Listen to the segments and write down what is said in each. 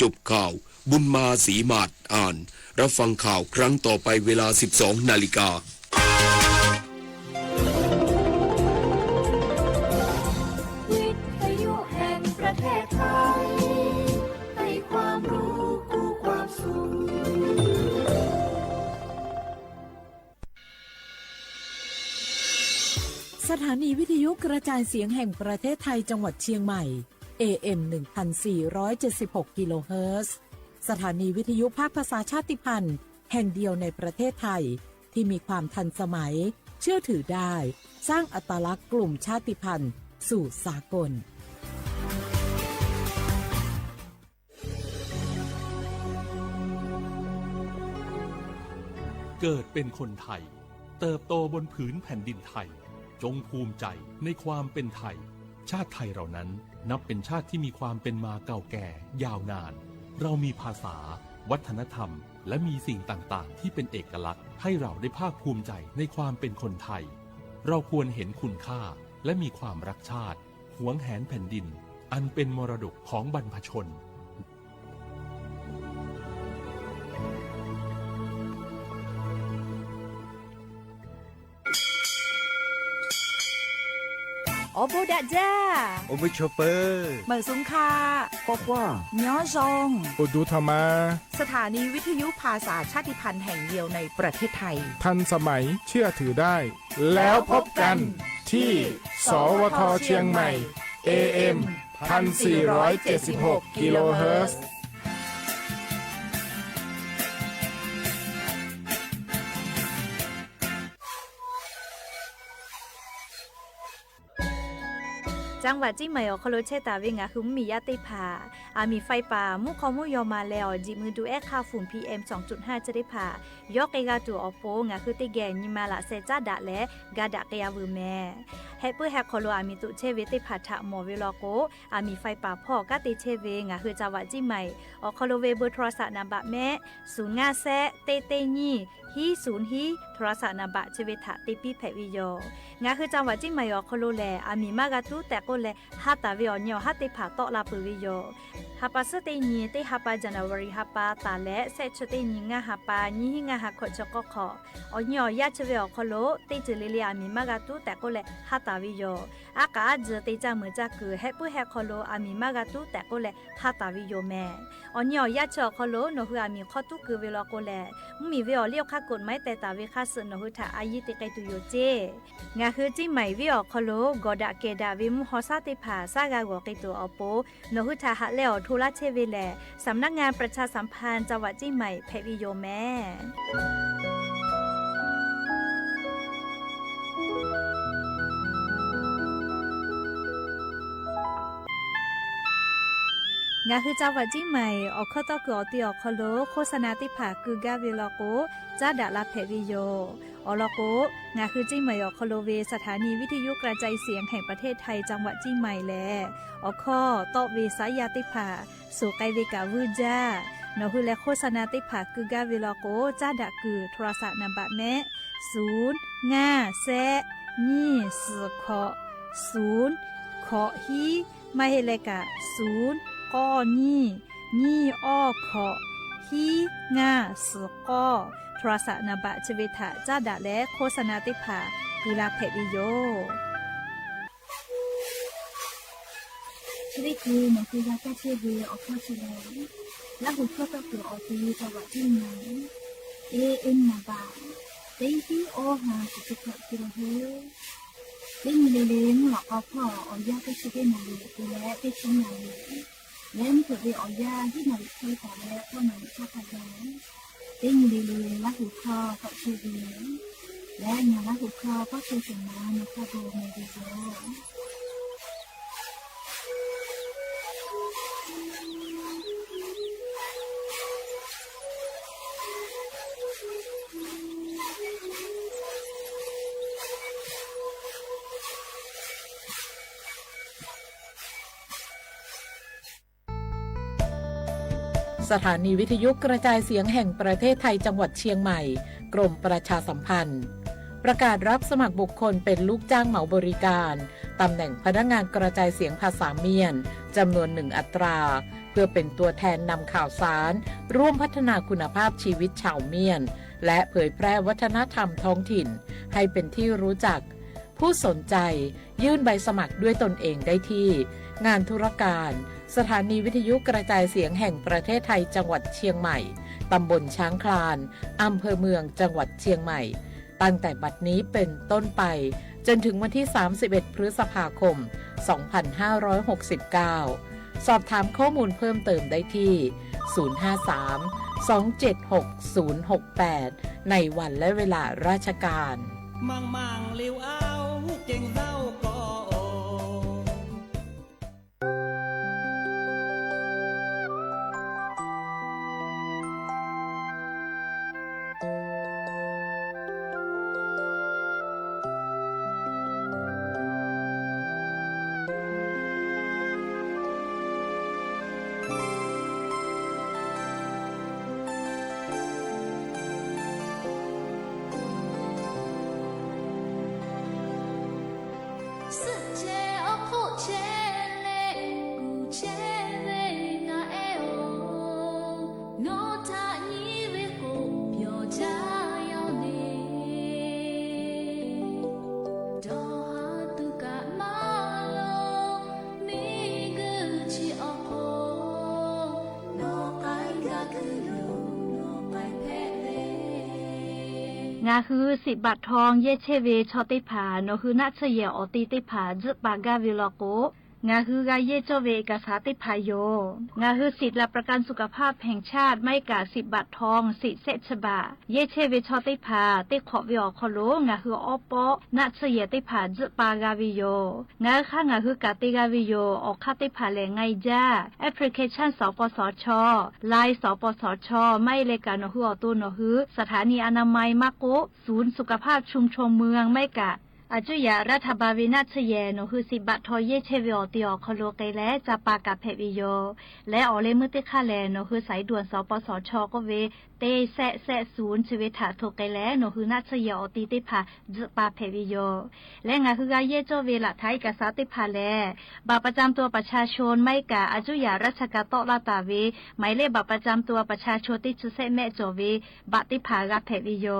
จบข่าว บุญมา ศรีหมาด อ่าน รับฟังข่าวครั้งต่อไปเวลา สิบสองนาฬิกา วิทยุแห่งประเทศไทย ให้ความรู้คู่ความสุข สถานีวิทยุกระจายเสียงแห่งประเทศไทยจังหวัดเชียงใหม่ เอ เอ็ม หนึ่งพันสี่ร้อยเจ็ดสิบหก กิโลเฮิรตซ์ สถานีวิทยุภาคภาษาชาติพันธุ์แห่งเดียวในประเทศไทย ที่มีความทันสมัย เชื่อถือได้ สร้างอัตลักษณ์กลุ่มชาติพันธุ์สู่สากล เกิดเป็นคนไทย เติบโตบนผืนแผ่นดินไทย จงภูมิใจในความเป็นไทย ชาติไทยเรานั้นนับเป็นชาติที่มีความเป็นมาเก่าแก่ยาวนาน เรามีภาษา วัฒนธรรม และมีสิ่งต่างๆ ที่เป็นเอกลักษณ์ให้เราได้ภาคภูมิใจในความเป็นคนไทย เราควรเห็นคุณค่าและมีความรักชาติ หวงแหนแผ่นดิน อันเป็นมรดกของบรรพชน Awˬ bon daꞈ jaˇ. Awˬ bon chaw peuˬ. Meunˍ suhˍ hk'a. K'awꞈ k'oˆ. Nyawˇ zawˇ. Awˬ duˬ htaꞈ ma. สถานีวิทยุภาษาชาติพันธุ์แห่งเดียวในประเทศไทย ทันสมัย เชื่อถือได้ แล้วพบกันที่ สวท เชียงใหม่ เอ เอ็ม พันสี่ร้อยเจ็ดสิบหก กิโลเฮิรตซ์ จังหวัดเชียงใหม่ awˬ hk'aw lo chehˇ taˍ ve ngaˬ hui mvuhˇmiˬ yaˇ teˇ hpaˍ, aˬ miˍ ไฟป่า mvuhˇ hk'aw mvuhˇ yaw ma leh awˬ jiꞈ mui duˬ ehˉ hk'aˇ ฝุ่น PM สองจุดห้า chi teˇ hpaˍ yawˇ k'ai g'a tuˬ awˬ pon, ngaˬ hui teˇ geh nyi ma laꞈ sheh caˉ daꞈ leh ga daꞈ k'ai-a veuˬ mehˍ. Heh puiˉ heh hk'aw lo aˬ miˍ toꞈ chehˇ ve teˇ hpaˍ htaꞈ mawˬ ve law k'o, aˬ miˍ ไฟป่า hpawˇ kanˉ te chehˇ ve ngaˬ hui จังหวัดเชียงใหม่ awˬ hk'aw lo ve เบอร์โทรศัพท์ naˍ baꞈ mehˆ ศูนย์ห้าแซะ เต๊ะเต๊ะ nyiˇ ฮี ศูนย์ ฮี โทรศัพท์ naˍ baꞈ chi ve htaꞈ te piˇ hpehꞈ ve yoˬ. Ngaˬ hui จังหวัดเชียงใหม่ awˬ hk'aw lo lehˬ, aˬ miˍ maˇ g'a tuˉ tehꞈ k'oˆ leh, ha taˍ ve awˬ nyi awˬ haˉ teˇ hpaˍ tawˆ la peuˬ ve yoˬ. Ha pa suhˉ teˇ nyi, teˇ ha pa January ha pa taˍ leh, shehˆ chi teˇ nyi ngaˇ ha pa nyiˇ hinˉ ngaˇ ha hkawꞈ chi k'awˇ hk'awꞈ, awˬ nyi awˬ yaˇ chi ve awˬ hk'aw lo teˇ ceuˬ le le aˬ miˍ maˇ g'a tuˉ tehꞈ k'oˆ leh ha taˍ ve yoˬ. Aˉ k'aꞈ aˉ tcuh te caˇ meuˍ caˇ kuiˬ heh puiˉ heh hk'aw lo aˬ miˍ maˇ g'a tuˉ tehꞈ k'oˆ leh ha taˍ ve yoˬ mehˍ. Awˬ nyi awˬ yaˇ chi awˬ hk'aw lo nawˬ hui aˬ miˍ hk'aw tuˉ keu ve law k'o lehˬ, mvuhˇmiˬ ve awˬ liˇ awˬ hk'aˇ กฎหมาย teh taˍ ve hk'a suh nawˬ hui htaꞈ a yiˇ te k'ai tuˬ yoˬ ceˇ. Ngaˬ hui Ciˇ Maiˍ venˇ awˬ hk'aw lo gawˬ daꞈ kehˬ daꞈ ve mvuhˇ haw shaˉ teˇ hpaˍ shaˉ g'a g'awˬ k'ai tuˬ awˬ pon, nawˬ hui htaꞈ haꞈ leh awˬ hto laˇ chehˇ ve lehˬ, สำนักงานประชาสัมพันธ์จังหวัดเชียงใหม่ hpehꞈ ve yoˬ mehˍ. Ngaˬ hui จังหวัดเชียงใหม่ awˬ hkawˇ tawˇ kuiˬ awˬ te awˬ hk'aw lo โฆษณา teˇ hpaˍ keu gaˇ ve law k'o, caˉ daꞈ la hpehꞈ ve yoˬ. Awˬ lawn k'o, ngaˬ hui Ciˇ Maiˍ awˬ hk'aw lo ve สถานีวิทยุกระจายเสียงแห่งประเทศไทย จังหวัดเชียงใหม่ lehˬ, awˬ hkawˇ tawˆ ve saˉ yaˇ teˇ hpaˍ suˍ k'ai ve kaꞈ vuiˇ jaˇ. Nawˬ hui lehˬ โฆษณา teˇ hpaˍ keu gaˇ ve law k'o, caˉ daꞈ kuiˬ โทรศัพท์ naˍ baꞈ mehˆ ศูนย์ห้าแซะ nyiˇ suhˍ hkawꞈ ศูนย์ hkawꞈ hiˉ, maˇ heˆ leh kaꞈ ศูนย์ k'awˇ nyiˇ, nyiˇ awˇ hkawꞈ, hiˉ ngaˇ suhˍ k'awˇ, โทรศัพท์ naˍ baꞈ chi ve htaꞈ caˉ daꞈ leh โฆษณา teˇ hpaˍ keu la hpehꞈ ve yoˬ. Chi teˇ hkui nawˬ hui g'a kaˇ chehˇ ve awˬ hkawˇ chi lehˬ, Laˇ huˍ hkawˇ tawˆ kuiˬ awˬ te จังหวัดเชียงใหม่ เอ เอ็ม naˍ baꞈ teˇ hiˉ awˇ ha shiˍ chi hkawꞈ hkui la heuˆ. Teˇ nyi le le mvuhˇ lawꞈ k'aw hpawˇ awˬ yanˇ teˇ chi teˇ naˍ riˍ te leh teˇ chi naˍ riˍ, leh mvuhˇ hpeuꞈ ve awˬ yanˇ hiˉ naˍ riˍ hk'e taˍ leh k'awˇ naˍ riˍ hk'aˇ hk'a gaˬ, teˇ nyi le le Laˇ huˍ hkawˇ tawˆ chehˇ ve, leh ngaˬ Laˇ huˍ hkawˇ k'awˇ chehˇ shehˍ ma nawˬ hk'a gaˬ mehˍ ve yoˬ. สถานีวิทยุกระจายเสียงแห่งประเทศไทยจังหวัดเชียงใหม่ กรมประชาสัมพันธ์ ประกาศรับสมัครบุคคลเป็นลูกจ้างเหมาบริการ ตำแหน่งพนักงานกระจายเสียงภาษาเมียน จำนวนหนึ่งอัตรา เพื่อเป็นตัวแทนนำข่าวสาร ร่วมพัฒนาคุณภาพชีวิตชาวเมียน และเผยแพร่วัฒนธรรมท้องถิ่นให้เป็นที่รู้จัก ผู้สนใจยื่นใบสมัครด้วยตนเองได้ที่ งานธุรการ สถานีวิทยุกระจายเสียงแห่งประเทศไทย จังหวัดเชียงใหม่ ตำบลช้างคลาน อำเภอเมือง จังหวัดเชียงใหม่ ตั้งแต่บัดนี้เป็นต้นไป จนถึงวันที่ สามสิบเอ็ด พฤษภาคม สองพันห้าร้อยหกสิบเก้า สอบถามข้อมูลเพิ่มเติมได้ที่ ศูนย์ห้าสาม สองเจ็ดหก ศูนย์หกแปด ในวันและเวลาราชการ Maˇ maˇ liꞈ awˬ ceˬ zaˇ k'o, suhˆ chehˇ awˬ hk'oˆ chehˇ leh kuˬ chehˇ ve ngaˬ ehˉ-oˬ, nawˬ htaꞈ nyi ve k'o, pyawˬ jaˇ yaw le. Dawˬ ha tuˬ kaꞈ maˇ loˍ, miˬguiˬ chi awˬ hk'oˆ nawˬ k'ai gaˇ kuiˬ yoˬ, nawˬ k'ai hpehꞈ ve. Ngaˬ hui สิบ baꞈ htaw yehˇ chehˇ ve chaw teˇ hpaˍ nawˬ hui naˆ tsuhˇ yehˬ awˬ te teˇ hpaˍ tzuhˆ pa gaˇ ve law k'o, ngaˬ hui g'a yehˇ cawˇ ve เอกสาร teˇ hpaˍ yoˬ. Ngaˬ hui สิทธิ์หลักประกันสุขภาพแห่งชาติ maˇ heˆ kaꞈ สิบ baꞈ htaw sheˆ shehˆ chi baꞈ yehˇ chehˇ ve chaw teˇ hpaˍ teˇ hk'awꞈ ve awˬ hk'aw lo ngaˬ hui awˉ pawˆ naˆ tsuhˇ yehˬ teˇ hpaˍ tzuhˆ pa g'a ve yoˬ. Ngaˬ hui hk'aˇ ngaˬ hui kaꞈ te g'a ve yoˬ. Awˬ hk'aˇ teˇ hpaˍ lehˬ, ไงจ้า application สปสช, Line สปสช, maˇ heˆ leh kaꞈ nawˬ hui awˬ to nawˬ hui สถานีอนามัย maˇ k'oˆ ศูนย์สุขภาพชุมชนเมือง maˇ heˆ kaꞈ อายุทยารัฐบาล ve naˆ tsuhˇ yehˬ nawˬ hui สิบ baꞈ htaw yehˇ chehˇ ve awˬ te awˬ hk'aw lo k'ai leh ca pa kaꞈ hpehꞈ ve yoˬ. Leh awˬ leh meuˇ teˇ hk'aˇ lehˬ, nawˬ hui สายด่วน สปสช k'oˆ ve เจ็ด แสน ศูนย์ chi ve htaꞈ hto k'ai leh nawˬ hui naˆ tsuhˇ yehˬ awˬ te teˇ hpaˍ tzuhˆ pa hpehꞈ ve yoˬ. Leh ngaˬ hui g'a yehˇ cawˇ ve หลักฐาน เอกสาร teˇ hpaˍ lehˬ, บัตรประจำตัวประชาชน maˇ heˆ kaꞈ อายุทยาราชการ tawˆ la taˍ ve หมายเลขบัตรประจำตัวประชาชน teˇ chi shehˆ mehˆ cawˬ ve บัตร teˇ hpaˍ g'a hpehꞈ ve yoˬ.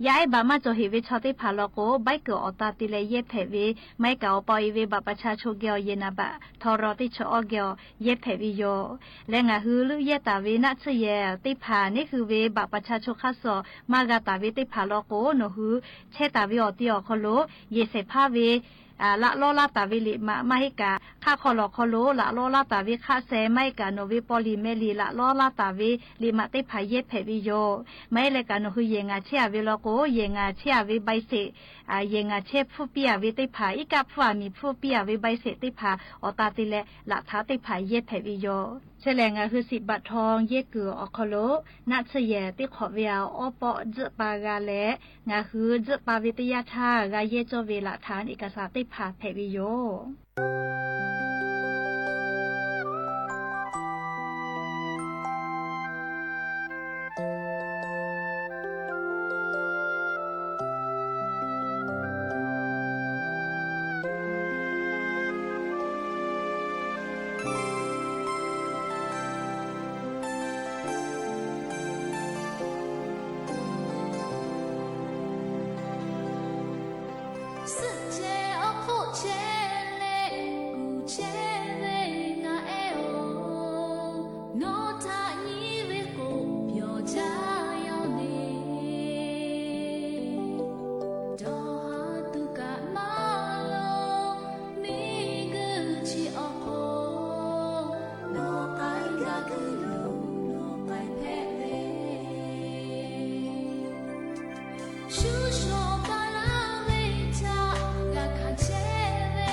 Yaˇ ehˉ บัตร maˇ cawˬ heꞈ ve chaw teˇ hpaˍ law k'o, ใบเกิด awˬ ta te leh yehˇ hpehꞈ ve, maˇ heˆ kaꞈ awˬ pa awˬ e ve บัตรประชาชน geh awˬ yehˬ นามบัตร ทร teˇ chi awˇ geh awˬ yehˇ hpehꞈ ve yoˬ. Leh ngaˬ hui leuˆ yehˇ taˍ ve naˆ tsuhˇ yehˬ teˇ hpaˍ neˉ hui ve บัตรประชาชน hk'aˇ suh maˇ g'a taˍ ve teˇ hpaˍ law k'o, nawˬ hui chehˇ taˍ ve awˬ te awˬ hk'aw lo yehˬ shehˍ hpaˇ ve laꞈ lawˇ laˇ taˍ ve liꞈ maꞈ, maˇ heˆ kaꞈ hk'aˆ hk'aw lawˬ hk'aw lo laꞈ lawˇ laˇ taˍ ve hk'aˆ sheh, maˇ heˆ kaꞈ nawˬ ve paw liꞈ meh liꞈ laꞈ lawˇ laˇ taˍ ve liꞈ maꞈ teˇ hpaˍ yehˇ hpehꞈ ve yoˬ. Maˇ heˆ leh kaꞈ nawˬ hui yehˬ ngaˬ chehˇ a ve law k'o, yehˬ ngaˬ chehˇ a ve ใบเสร็จ, yehˬ ngaˬ chehˇ hpfuhˇ piˇ a ve teˇ hpaˍ, iˉ kaˆ hpfuhˇ a miˬ hpfuhˇ piˇ a ve ใบเสร็จ teˇ hpaˍ awˬ ta te leh laꞈ htaꞈ teˇ hpaˍ yehˇ hpehꞈ ve yoˬ. Chi lehˬ ngaˬ hui สิบ baꞈ htaw yehˇ kuiˬ awˬ hk'aw lo naˆ tsuhˇ yehˬ teˇ hk'awꞈ ve awˉ pawˆ tzuhˆ pa g'a leh, ngaˬ hui tzuhˆ pa ve teˇ yanˇ htaˇ g'a yehˇ cawˇ ve หลักฐาน เอกสาร teˇ hpaˍ hpehꞈ ve yoˬ. Suhˆ chehˇ awˬ hk'oˆ chehˇ leh kuˬ chehˇ ve ngaˬ ehˉ-oˬ, nawˬ htaꞈ nyi ve k'o, pyawˬ jaˇ yaw le. Dawˬ ha tuˬ kaꞈ maˇ loˍ, miˬguiˬ chi awˬ hk'oˆ nawˬ k'ai gaˇ kuiˬ yoˬ, nawˬ k'ai hpehꞈ ve. Shu shawˍ baˬ laˇ ve htaꞈ g'a hkanˍ chehˇ ve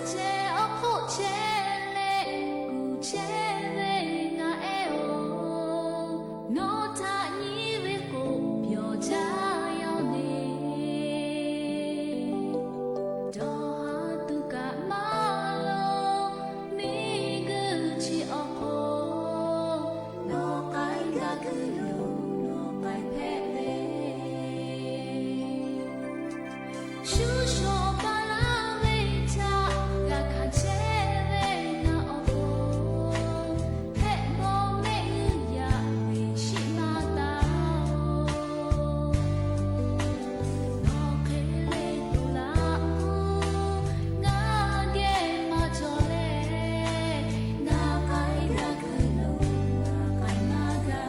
Chehˇ awˬ hk'oˆ chehˇ leh kuˬ chehˇ ve ngaˬ ehˉ-oˬ, nawˬ htaꞈ nyi ve k'o, pyawˬ jaˇ yaw le. Dawˇ haˍ tuˬ kaꞈ maˇ loˍ, miˬguiˬ chi awˬ hk'oˆ nawˬ k'ai gaˇ kuiˬ yoˬ, nawˬ k'ai hpehꞈ ve. Shu shawˍ baˬ laˇ ve htaꞈ g'a hkanˍ chehˇ ve ngaˬ awˬ hk'oˆ, hpehꞈ bawˬ mehˆ g'uˇ yaꞈ ve shiˍ maˇ taˍ-oˬ. Nawˬ hk'e le to laˇ-oˬ, ngaˬ geh maˇ cawˬ leh, ngaˬ k'ai gaˇ kuiˬ lo ngaˬ k'ai maˇ g'a.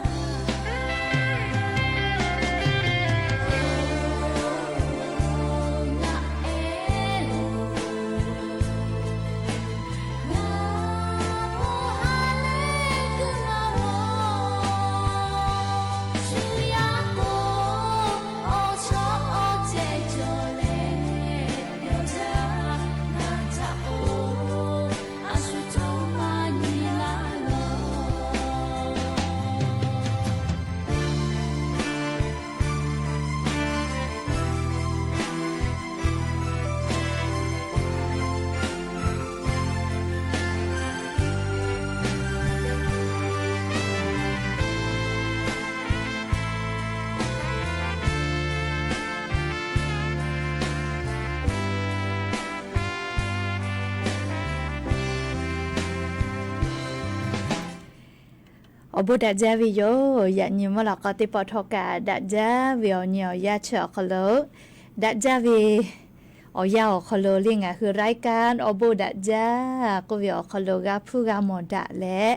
Awˬ bon daꞈ jaˇ ve yoˬ. Yaꞈ nyi mvuhˇ lawꞈ k'aw teˇ pawˆ htawˇ kaꞈ daꞈ jaˇ ve awˬ nyi awˬ yanˇ chi awˬ hk'aw lo, daꞈ jaˇ ve awˬ yanˇ awˬ hk'aw lo le ngaˬ hui รายการ awˬ bon daꞈ jaˇ k'oˆ ve awˬ hk'aw lo g'a hpuˇ g'a mawˬ daꞈ leh,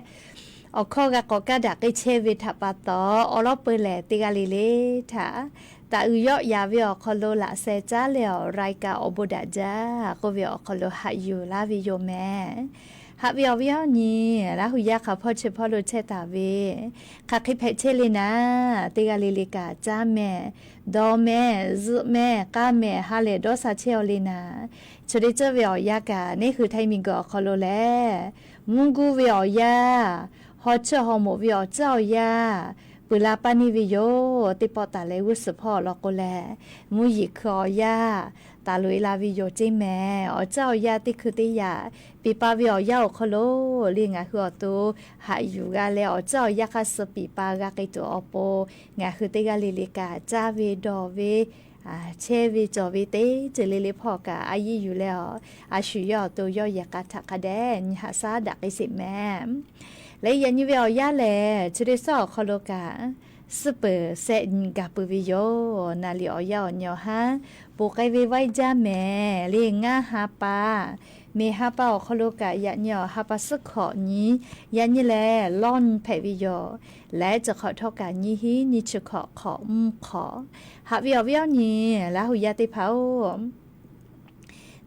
awˬ hkawˇ g'a k'awꞈ kaˇ daꞈ k'ai chehˇ ve htaꞈ pa taw, awˬ lawn peu lehˬ teˇ g'aˇ le le htaꞈ taˍ uiˍ yawˆ yan ve awˬ hk'aw lo laꞈ sheh caˉ leh awˬ รายการ awˬ bon daꞈ jaˇ k'oˆ ve awˬ hk'aw lo haꞈ yuˬ laˇ ve yoˬ mehˍ. Haꞈ ve awˬ viˉ awˬ nyi, Laˇ huˍ yaˇ hk'a hpawˇ chi hpawˇ lo chehˇ taˍ ve, hk'aˬ hk'e hpehꞈ chehˇ le naˍ, teˇ g'aˇ le le kaꞈ caˇ mehˍ, dawˬ mehˍ, zuhꞈ mehˍ, k'aˇ mehˍ, ha lehˬ dawˇ sha chehˇ-aw le naˍ. Chi teˇ ceuˬ ve awˬ yanˇ kaꞈ neˇ hui Htaiˍ miˬguiˬ awˬ hk'aw lo lehˬ, mvuhˇ guˇ ve awˬ yanˇ, haw chiˇ haw moˍ ve awˬ tcuhˉ awˬ yanˇ, peuˬ la paˇ neˇ ve yoˬ. Teˇ pawˆ taˍ leh g'uˇ suhˍ hpawˇ awˬ lawn k'o lehˬ, mvuhˇ yeˬ hkui awˬ yanˇ taˍ loꞈ e la ve yoˬ ceˇ mehˍ. Awˬ tcuhˉ awˬ yanˇ teˇ hkui teˇ yaꞈ piˍ pa ve awˬ yanˇ awˬ hk'aw lo le ngaˬ hui awˬ to haꞈ yuˬ g'a leh, awˬ tcuhˉ awˬ yanˇ hk'a suh piˍ pa g'a k'ai tuˬ awˬ pon, ngaˬ hui teˇ g'aˇ le le kaꞈ caˇ ve dawˬ ve, chehˇ ve cawˬ ve teˇ ceuˬ le le hpawˇ kaꞈ a yiˇ yuˬ leh awˬ, a shu yawˇ awˬ to yawˇ yehˬ k'a htaꞈ hk'a dehꞈ nyi haꞈ shaˉ daꞈ k'ai sheˍ mehˍ. Leh yaꞈ nyi ve awˬ yanˇ lehˬ, chi teˇ suhˉ awˬ hk'aw lo kaꞈ suhˉ peuˬ shehˆ nyi gaˬ peuˬ ve yoˬ. Naˍ liꞈ awˬ yanˇ awˬ nyi awˬ haˉ ponˬ k'ai ve vaiˇ jaˇ mehˍ le ngaˇ ha pa, mehˍ ha pa awˬ hk'aw lo kaꞈ yaꞈ nyi awˬ ha pa suhˉ hkawꞈ nyi, yaꞈ nyi lehˬ lawˇ nyi hpehꞈ ve yoˬ. Leh chi hk'awꞈ htawˇ kaꞈ nyiˇ hinˉ nyiˇ chi hkawꞈ hk'awꞈ mvuhˇ hk'awꞈ. Haꞈ ve awˬ viˉ awˬ nyi, Laˇ huˍ yaˇ teˇ hpaˍ-oˬ,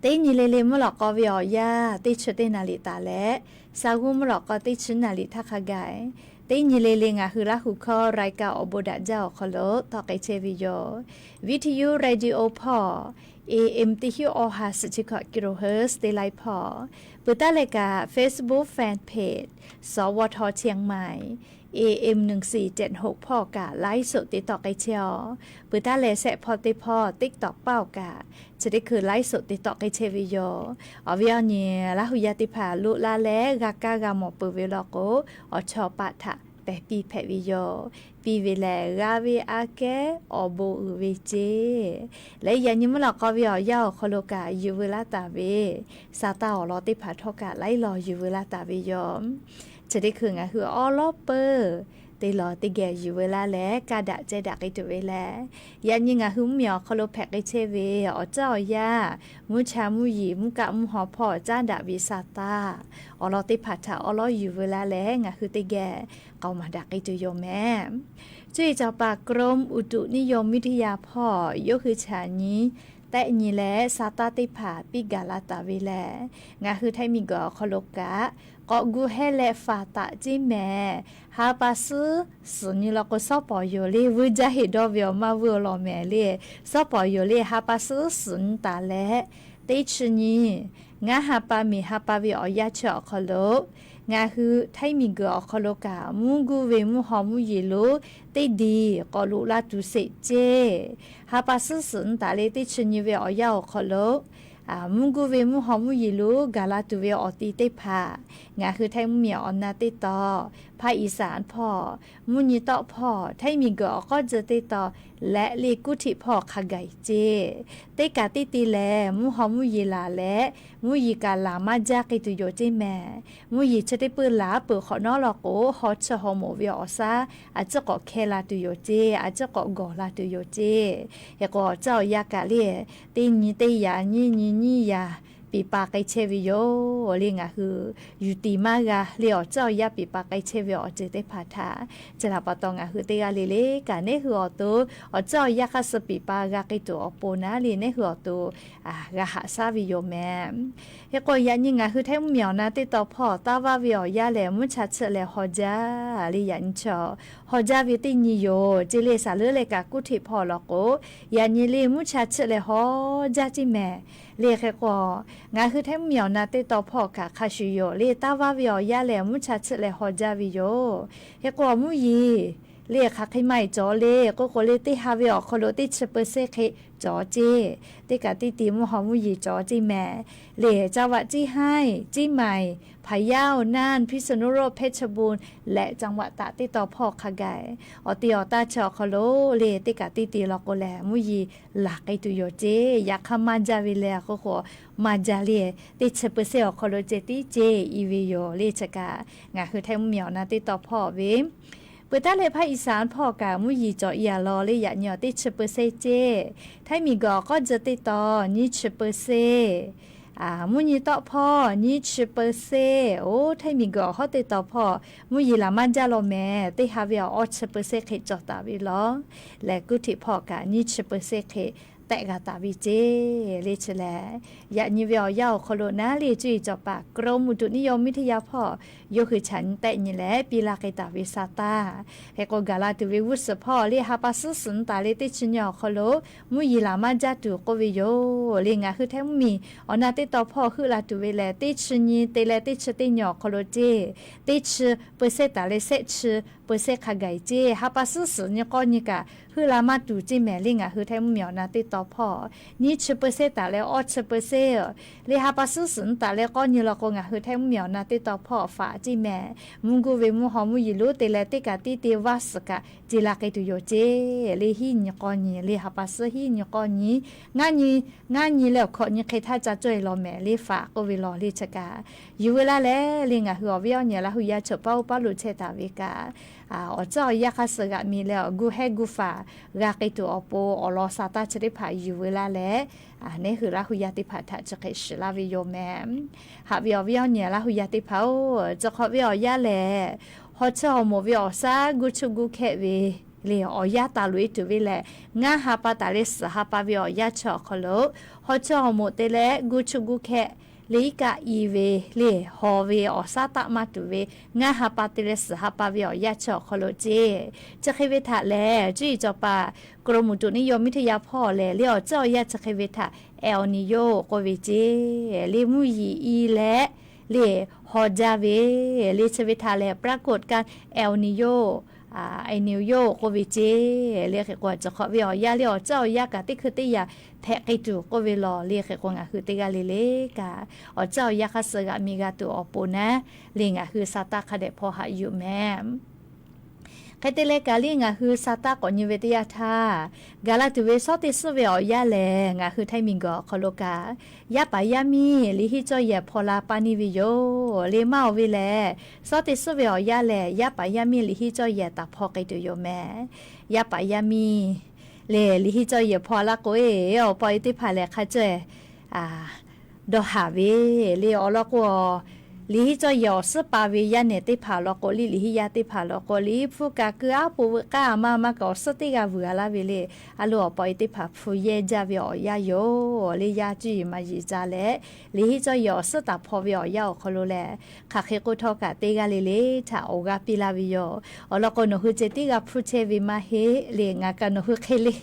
teˇ nyi le le mvuhˇ lawꞈ k'aw ve awˬ yanˇ teˇ chi teˇ naˍ liꞈ taˍ leh, Saˍ g'uˇ mvuhˇ lawꞈ k'aw teˇ chi naˍ liꞈ htaˇ hk'a gaˬ, teˇ nyi le le ngaˬ hui Laˇ huˍ hkawˇ รายการ awˬ bon daꞈ jaˇ awˬ hk'aw lo tawˆ k'ai chehˇ ve yoˬ. Viˉ hti yuˇ radio hpawˇ, A M teˇ hinˉ awˬ ha suhˍ chi hkawꞈ kilohertz teˇ laiˉ hpawˇ, peuˬ taˉ leh kaꞈ Facebook fan page สวท เชียงใหม่ A M หนึ่งสี่เจ็ดหก hpawˇ kaꞈ ไลฟ์สด te tawˆ k'ai chehˇ-aw. Peuˬ taˉ leh shehˆ hpawˇ teˇ hpawˇ TikTok paˇ awˬ kaꞈ chi teˇ hkui ไลฟ์สด te tawˆ k'ai chehˇ ve yoˬ. Awˬ viˉ awˬ nyi, Laˇ huˍ yaˇ teˇ hpaˍ loꞈ la leh g'a kaˇ g'a mawˬ peuˬ ve law k'o, awˬ chawˇ paˆ htaꞈ pehˬ piˇ hpehꞈ ve yoˬ. Piˇ ve lehˬ g'a ve aꞈ kehˉ awˬ bon uiˍ ve ceˇ. Leh yaꞈ nyi mvuhˇ lawꞈ k'aw ve awˬ yanˇ awˬ hk'aw lo kaꞈ yuˬ veu laˇ taˍ ve, Saˍtanˍ awˬ lawn teˇ hpaˍ htawˇ kaꞈ laiˉ law yuˬ veu laˇ taˍ ve yoˬ. Chi teˇ hkui ngaˬ hui awˉ lawˉ peuˬ te lawˬ teˇ geh yuˬ veu laˇ leh kaˇ daꞈ cehˇ daꞈ k'ai tuˬ ve lehˬ, yaꞈ nyi ngaˬ hui mvuhˇmiˬ awˬ hk'aw lo hpehꞈ k'ai chehˇ ve awˬ tcuhˉ awˬ yanˇ, mvuhˇ cha mvuhˇ yeˬ mvuhˇ kaˆ mvuhˇ haw hpawˇ caˉ daꞈ ve Saˍtanˍ awˬ lawn teˇ hpaˍ htaꞈ awˉ lawˉ yuˬ veu laˇ leh ngaˬ hui teˇ geh k'aoˍ maˍ daꞈ k'ai tuˬ yoˬ mehˍ. Cuˇ yiˍ cawˬ paˍ กรมอุตุนิยมวิทยา hpawˇ yawˇ hui chaꞈ nyi tehˆ nyi leh Saˍtanˍ teˇ hpaˍ piˇ gaˬ la taˍ ve lehˬ, ngaˬ hui Htaiˍ miˬguiˬ awˬ hk'aw lo kaꞈ k'awꞈ gu hehˇ leh faˍ taˍ ceˇ mehˍ. Ha pa suhˉ suhˍ nyi law k'o, sawˉ pawˍ yoˬ le, vuiˇ jaˇ heˍ dawˇ ve awˬ maˇ vuiˇ awˬ lawn mehˍ le. Sawˉ pawˍ yoˬ le, ha pa suhˉ suhˍ nyi taˍ leh Teˇ chi nyi, ngaˇ ha pa miˬ ha pa ve awˬ yanˇ chi awˬ hk'aw lo, ngaˬ hui Htaiˇ miˬguiˬ awˬ hk'aw lo kaꞈ mvuhˇ guˇ ve mvuhˇ haw mvuhˇ yeˬ lonˉ teˇ diˬ k'awꞈ loꞈ la tuˬ sheˍ ceˇ. Ha pa suhˉ suhˍ nyi taˍ le teˇ chi nyi ve awˬ yanˇ awˬ hk'aw lo, mvuhˇ guˇ ve mvuhˇ haw mvuhˇ yeˬ lonˉ gaˬ la tuˬ ve awˬ ti teˇ hpaˍ, ngaˬ hui Htaiˇ mvuhˇ miˬ awˬ na teˇ taw, ภาคอีสาน hpawˇ, mvuhˇ nyi tawˆ hpawˇ, Htaiˇ miˬguiˬ awˬ k'awˉ tcuh teˇ taw leh le กรุงเทพ hpawˇ hk'a gaˬ ceˇ. Teˇ kaꞈ teˇ te lehˬ, mvuhˇ haw mvuhˇ yeˬ laˬ leh mvuhˇ yeˬ kaꞈ laˬ maˇ jaˇ k'ai tuˬ yoˬ ceˇ mehˍ. Mvuhˇ yeˬ chi teˇ peuˇ laˬ peuˬ hk'awꞈ nawˉ law k'o, haw chi haw moˍ ve awˬ shaˉ a ciˉ k'awꞈ hkehˇ la tuˬ yoˬ ceˇ, a ciˉ k'awꞈ gawˬ la tuˬ yoˬ ceˇ. Hk'e k'o, awˬ ceuˬ awˬ yanˇ kaꞈ le, teˇ nyi teˇ yaꞈ nyiˇ nyi nyiˇ yaꞈ piˍ pa k'ai chehˇ ve yoˬ le. Ngaˬ hui yuˬ tiˍ maˇ g'a le, awˬ ceuˬ awˬ yanˇ piˍ pa k'ai chehˇ ve awˬ ceuˬ teˇ hpaˍ htaꞈ, chi htaꞈ pa taw ngaˬ hui teˇ g'aˇ le le kaꞈ, neˉ hui awˬ to awˬ ceuˬ awˬ yanˇ hk'aˇ suh piˍ pa g'a k'ai tuˬ awˬ pon naˉ le, neˉ hui awˬ to g'a haꞈ shaˉ ve yoˬ mehˍ. Hk'e k'o, yaꞈ nyi ngaˬ hui Htaiˇ mvuhˇ miˬ awˬ na teˇ taw hpawˇ taˇ vaˇ ve awˬ yanˇ lehˬ, mvuhˇ cha chiˆ leh haw jaˇ le. Yaꞈ nyi chi haw jaˇ ve teˇ nyi yoˬ ceˇ le. Saˍ leuˉ leh kaꞈ กรุงเทพ hpawˇ law k'o, yaꞈ nyi le mvuhˇ cha chiˆ leh haw jaˇ ceˇ mehˍ. Le hk'e k'o, ngaˬ hui Htaiˇ mvuhˇ miˬ awˬ na teˇ taw hpawˇ kaꞈ hk'a shuˍ yoˬ le. Taˇ vaˇ ve awˬ yanˇ lehˬ, mvuhˇ cha chiˆ leh haw jaˇ ve yoˬ. Hk'e k'o, mvuhˇ yeˬ le hk'aˬ hk'e maˇ heˆ cawˬ le k'oˆ k'o le, teˇ ha ve awˬ hk'aw lo teˇ chi เปอร์เซ็นต์ hk'e cawˬ ceˇ. Teˇ kaꞈ teˇ te mvuhˇ haw mvuhˇ yeˬ cawˬ ceˇ mehˍ. Le จังหวัด เชียงราย เชียงใหม่ พะเยา น่าน พิษณุโลก เพชรบูรณ์ leh จังหวัดตาก teˇ taw hpawˇ hk'a gaˬ, awˬ te awˬ taˇ chi awˬ hk'aw lo le teˇ kaꞈ teˇ te law k'o lehˬ, mvuhˇ yeˬ laˬ k'ai tuˬ yoˬ ceˇ. Yaꞈ hk'aˇ maˇ jaˇ ve le k'oˆ k'o, maˇ jaˇ le. Teˇ chi เปอร์เซ็นต์ awˬ hk'aw lo ceh tiˉ ceˇ i ve yoˬ le. Chi kaꞈ ngaˬ hui Htaiˇ mvuhˇ miˬ awˬ na teˇ taw hpawˇ ve peuˬ taˉ leh ภาคอีสาน hpawˇ kaꞈ mvuhˇ yeˬ cawˬ i a law le. Yaꞈ nyi awˬ teˇ chi เปอร์เซ็นต์ ceˇ. Htaiˇ miˬguiˬ awˬ k'awˉ tcuh teˇ taw nyiˇ chi เปอร์เซ็นต์, mvuhˇ nyi tawˆ hpawˇ nyiˇ chi เปอร์เซ็นต์. Oˇ, Htaiˇ miˬguiˬ awˬ hawˉ teˇ taw hpawˇ mvuhˇ yeˬ laˬ maˇ jaˇ law mehˍ. Teˇ ha ve awˬ awˇ chi เปอร์เซ็นต์ hk'e cawˬ taˍ ve law. Leh กรุงเทพ hpawˇ kaꞈ nyiˇ chi เปอร์เซ็นต์ hk'e tehꞈ g'a taˍ ve ceˇ le. Chi lehˬ, yaꞈ nyi ve awˬ yanˇ awˬ hk'aw lo naˉ le cuˇ yiˍ cawˬ paˍ กรมอุตุนิยมวิทยา hpawˇ yawˇ hui chaꞈ nyi tehˆ nyi leh piˇ laˇ k'ai taˍ ve sa taˇ. Hk'e k'o, gaˬ la tuˬ ve g'uˇ suhˍ hpawˇ le ha pa suhˉ suhˍ nyi taˍ le teˇ chi nyi awˬ hk'aw lo mvuhˇ yeˬ laˬ maˇ jaˇ tuˬ k'oˆ ve yoˬ le. Ngaˬ hui Htaiˇ mvuhˇ miˬ awˬ na teˇ taw hpawˇ heuˆ la tuˬ ve lehˬ, teˇ chi nyi te leh teˇ chi teˇ nyi awˬ hk'aw lo ceˇ, teˇ chi เปอร์เซ็นต์ taˍ leh shehˆ chi เปอร์เซ็นต์ hk'a gaˬ ceˇ. Ha pa suhˉ suhˍ nyi k'awˇ nyi kaꞈ heuˆ la maˇ tuˬ ceˇ mehˍ le. Ngaˬ hui Htaiˇ mvuhˇ miˬ awˬ na teˇ taw hpawˇ nyiˇ chi เปอร์เซ็นต์ taˍ leh awˇ chi เปอร์เซ็นต์ le ha pa suhˉ suhˍ nyi taˍ leh k'awˇ nyi law k'o, ngaˬ hui Htaiˇ mvuhˇ miˬ awˬ na teˇ taw hpawˇ faꞈ ceˇ mehˍ. Mvuhˇ guˇ ve mvuhˇ haw mvuhˇ yeˬ lonˉ te leh teˇ kaꞈ teˇ te vaˇ suhˍ kaꞈ ce la k'ai tuˬ yoˬ ceˇ le. Hiˉ nyi k'awˇ nyi le ha pa suhˉ hiˉ nyi k'awˇ nyi, ngaˇ nyi, ngaˇ nyi leh awˬ hkawꞈ nyi hk'e htaˇ ca cawˇ e law mehˍ le faꞈ k'oˆ ve law le. Chi kaꞈ yuˬ veu laˇ leh le ngaˬ hui awˬ viˉ awˬ nyi Laˇ hu yaˇ chaw paˉ oˇ paˉ lo chehˇ taˍ ve kaꞈ, awˬ ceuˬ awˬ yanˇ hk'aˇ suh g'aꞈ mi leh awˬ gu hehˉ gu faˍ g'a k'ai tuˬ awˬ pon awˬ lawn sa taˇ chi teˇ hpaˍ yuˬ veu laˇ leh, neˉ hui Laˇ hu yaˇ teˇ hpaˍ htaꞈ chi hk'e shiˍ laˇ ve yoˬ mehˍ. Haꞈ ve awˬ viˉ awˬ nyi Laˇ hu yaˇ teˇ hpaˍ oˬ, chi hk'awꞈ ve awˬ yanˇ lehˬ, haw chi haw moˍ ve awˬ shaˉ gu chu gu hkehˆ ve le awˬ yanˇ taˍ loꞈ e tuˬ ve lehˬ, ngaˇ ha pa taˍ leh suhˍ ha pa ve awˬ yanˇ chi awˬ hk'aw lo, haw chi haw moˍ te leh gu chu gu hkehˆ le iˉ kaˆ i ve le haw ve awˬ shaˉ taˆ maˇ tuˬ ve ngaˇ ha pa te leh suhˍ ha pa ve awˬ yanˇ chi awˬ hk'aw lo ceˇ. Chi hk'e ve htaꞈ lehˬ, cuˇ yiˍ cawˬ paˍ กรมอุตุนิยมวิทยา hpawˇ lehˬ le awˬ ceuˬ awˬ yanˇ chi hk'e ve htaꞈ El Niño k'oˆ ve ceˇ. Le mvuhˇ yeˬ i leh le haw jaˇ ve le chi ve htaꞈ lehˬ ปรากฏการณ์ El Niño, El Niño k'oˆ ve ceˇ. Le hk'e k'o, chi hk'awꞈ ve awˬ yanˇ le awˬ ceuˬ awˬ yanˇ kaꞈ teˇ hkui teˇ yanˇ hpehꞈ k'ai tuˬ k'oˆ ve law. Le hk'e k'o, ngaˬ hui teˇ g'aˇ le le kaꞈ awˬ ceuˬ awˬ yanˇ hk'aˇ suh g'aꞈ mi g'a tuˬ awˬ pon naˉ le ngaˬ hui sa taˇ hk'a dehꞈ hpaw haꞈ yuˬ mehˍ. Hk'e te leh kaꞈ le ngaˬ hui sa taˇ k'awꞈ nyi ve teˇ yanˇ htaˇ, gaˬ la tuˬ ve shawˉ teˇ suhˉ ve awˬ yanˇ lehˬ, ngaˬ hui Htaiˇ miˬguiˬ awˬ hk'aw lo kaꞈ yaˇ paˍ yaˇ miˇ liꞈ henˇ cawˇ yehˬ hpaw la pa neˇ ve yoˬ. Le maˇ oˬ ve lehˬ, shawˉ teˇ suhˉ ve awˬ yanˇ lehˬ, yaˇ paˍ yaˇ miˇ liꞈ henˇ cawˇ yehˬ taˍ hpaw k'ai tuˬ yoˬ mehˍ. Yaˇ paˍ yaˇ miˇ le liꞈ henˇ cawˇ yehˬ hpaw la k'o e, awˬ pa e teˇ hpaˍ lehˬ hk'a cawˇ e dawˇ haˍ ve le awˬ lawn k'o, Liꞈ hiˉ cawˇ yehˬ awˬ suhˉ pa ve yaˇ nehˬ teˇ hpaˍ law k'o, liꞈ liꞈ hiˉ yaˇ teˇ hpaˍ law k'o, liꞈ hiˉ hpu kaꞈ keu aˉ po veuꞈ k'aˇ a ma ma kaꞈ awˬ suhˉ teˇ g'aˇ vuiˬ a laˇ ve le. A lo awˬ pa e teˇ hpaˍ hpu yehˇ jaˇ ve awˬ yanˇ yoˬ le. Yaˇ cuˇ yiˍ maˍ yiˍ ca leh, liꞈ hiˉ cawˇ yehˬ awˬ suhˉ taˍ hpaw ve awˬ yanˇ awˬ hk'aw lo lehˬ, hk'aˬ hk'e k'oˆ htawˇ kaꞈ teˇ g'aˇ le le htaꞈ awˬ g'aˇ piˇ laˇ ve yoˬ. Awˬ lawn k'o, nawˬ hui ceh tiˉ g'a hpu chehˇ ve maˇ heˆ le. Ngaˬ kaꞈ nawˬ hui hk'e le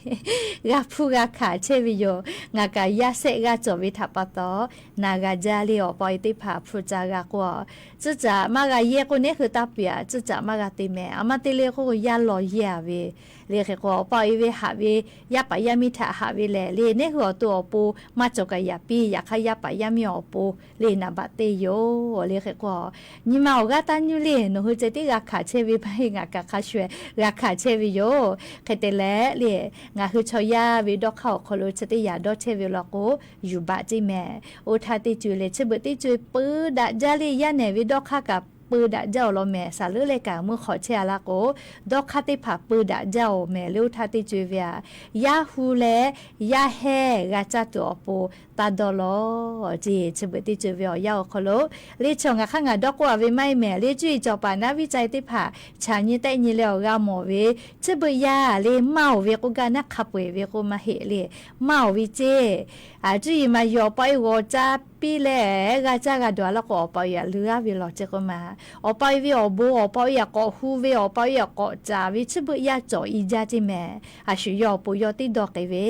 g'a hpu g'a hkanˍ chehˇ ve yoˬ. Ngaˬ kaꞈ yaˇ shehˆ g'aˇ cawˬ ve htaꞈ pa taw, na g'a jaˇ le. Awˬ pa e teˇ hpaˍ hpu ca g'a k'o, tcuhˉ caꞈ maˇ g'a yehˇ k'o, neˉ hui taˇ piˇ-aꞈ, tcuhˉ caꞈ maˇ g'a te mehˍ. A ma te le k'o, yaˇ law yehˇ a ve le. Hk'e k'o, awˬ pa e ve haꞈ ve yaˇ paˍ yaˇ miˇ htaꞈ haꞈ ve lehˬ le, neˉ hui awˬ to awˬ pon maˇ cawˬ kaꞈ yaꞈ piˇ. Yaꞈ hk'aˇ, yaˇ paˍ yaˇ miˇ awˬ pon le naˍ baꞈ te yoˬ le. Hk'e k'o, nyi ma awˬ g'aˇ taˇ nyuˇ le. Nawˬ hui ceh tiˉ g'a hkanˍ chehˇ ve maˇ heˆ. Ngaˬ kaꞈ hk'a shuˍ g'a hkanˍ chehˇ ve yoˬ. Hk'e te leh le, ngaˬ hui chaw yaˇ ve dawˇ hk'aˇ awˬ hk'aw lo chi teˇ yanˇ dawˇ chehˇ ve law k'o, yuˬ baꞈ ceˇ mehˍ. Oˇ htaˇ teˇ co-e lehˬ, chi beuꞈ teˇ co-e peu daꞈ jaˇ le. Yaˇ nehˬ ve dawˇ hk'aˇ kaꞈ peu daꞈ jaˇ awˬ lawn mehˍ. Saˍ leuˉ leh kaꞈ mvuhˇ hk'awꞈ chehˇ a laˇ k'o, dawˇ hk'aˇ teˇ hpaˍ peu daꞈ jaˇ awˬ mehˍ le. Oˇ htaˇ teˇ co-e ve aꞈ, yaˇ hu leh yaˇ hehˇ g'a caˇ tuˬ awˬ pon taˇ dawˇ lawˬ ceˇ. Chi beuꞈ teˇ co-e ve awˬ yanˇ awˬ hk'aw lo le, chaw ngaˬ hk'aˇ ngaˬ dawˇ k'oˆ a ve maˇ heˆ mehˍ le. Cuˇ yiˍ cawˬ paˍ naˉ viˉ ca e teˇ hpaˍ chaꞈ nyi tehˆ nyi leh awˬ g'a mawˬ ve, chi beuꞈ yaˇ le maˇ oˬ ve k'oˆ gaˇ naˉ, hk'a peu-eˬ ve k'oˆ maˇ heˆ le. Maˇ oˬ ve ceˇ. Cuˇ yiˍ maˍ yiˍ awˬ pa e g'awˬ ca piˇ leh g'a caˇ g'a dawˬ a laˇ k'o, awˬ pa e aꞈ leuˉ aˉ ve lawˬ ceˇ k'oˆ ma. Awˬ pa e ve awˬ bon, awˬ pa e aꞈ k'awꞈ hu ve, awˬ pa e aꞈ k'awꞈ caˍ ve, chi beuꞈ yaˇ cawˬ i jaˇ ceˇ mehˍ. A shu yawˇ awˬ pon yawˇ tiˉ dawˇ k'ai ve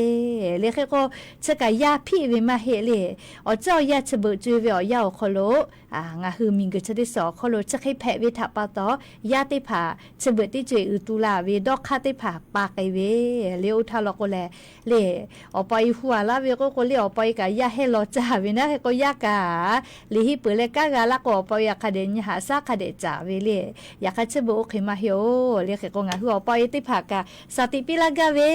le. Hk'e k'o, chi kaꞈ yaˇ hpiˆ ve maˇ heˆ le. Awˬ ceuˬ awˬ yaˇ chi beuꞈ co-e ve awˬ yanˇ awˬ hk'aw lo, ngaˬ hui miˬguiˬ chi teˇ suhˍ awˬ hk'aw lo chi hk'e hpehꞈ ve htaꞈ pa taw, yaˇ teˇ hpaˍ chi beuꞈ teˇ co-e uiˍ tu la ve dawˇ hk'aˇ teˇ hpaˍ pa k'ai ve le. Oˇ htaˇ law k'o lehˬ le, awˬ pa e hu a laˇ ve k'oˆ k'o le, awˬ pa e kaꞈ yaˇ hehˇ law caˇ ve naˉ. Hk'e k'o, yaˇ kaꞈ liꞈ hiˉ peuˬ leh kanˉ g'a laˇ k'o, awˬ pa e aꞈ hk'a dehꞈ nyi haꞈ shaˉ hk'a dehꞈ caˍ ve le. Yaꞈ hk'aˇ, chi beuꞈ oˇ hk'e maˇ heˆ-oˬ le. Hk'e k'o, ngaˬ hui awˬ pa e teˇ hpaˍ kaꞈ shaˍ tiꞈ piˇ laˇ gaˇ ve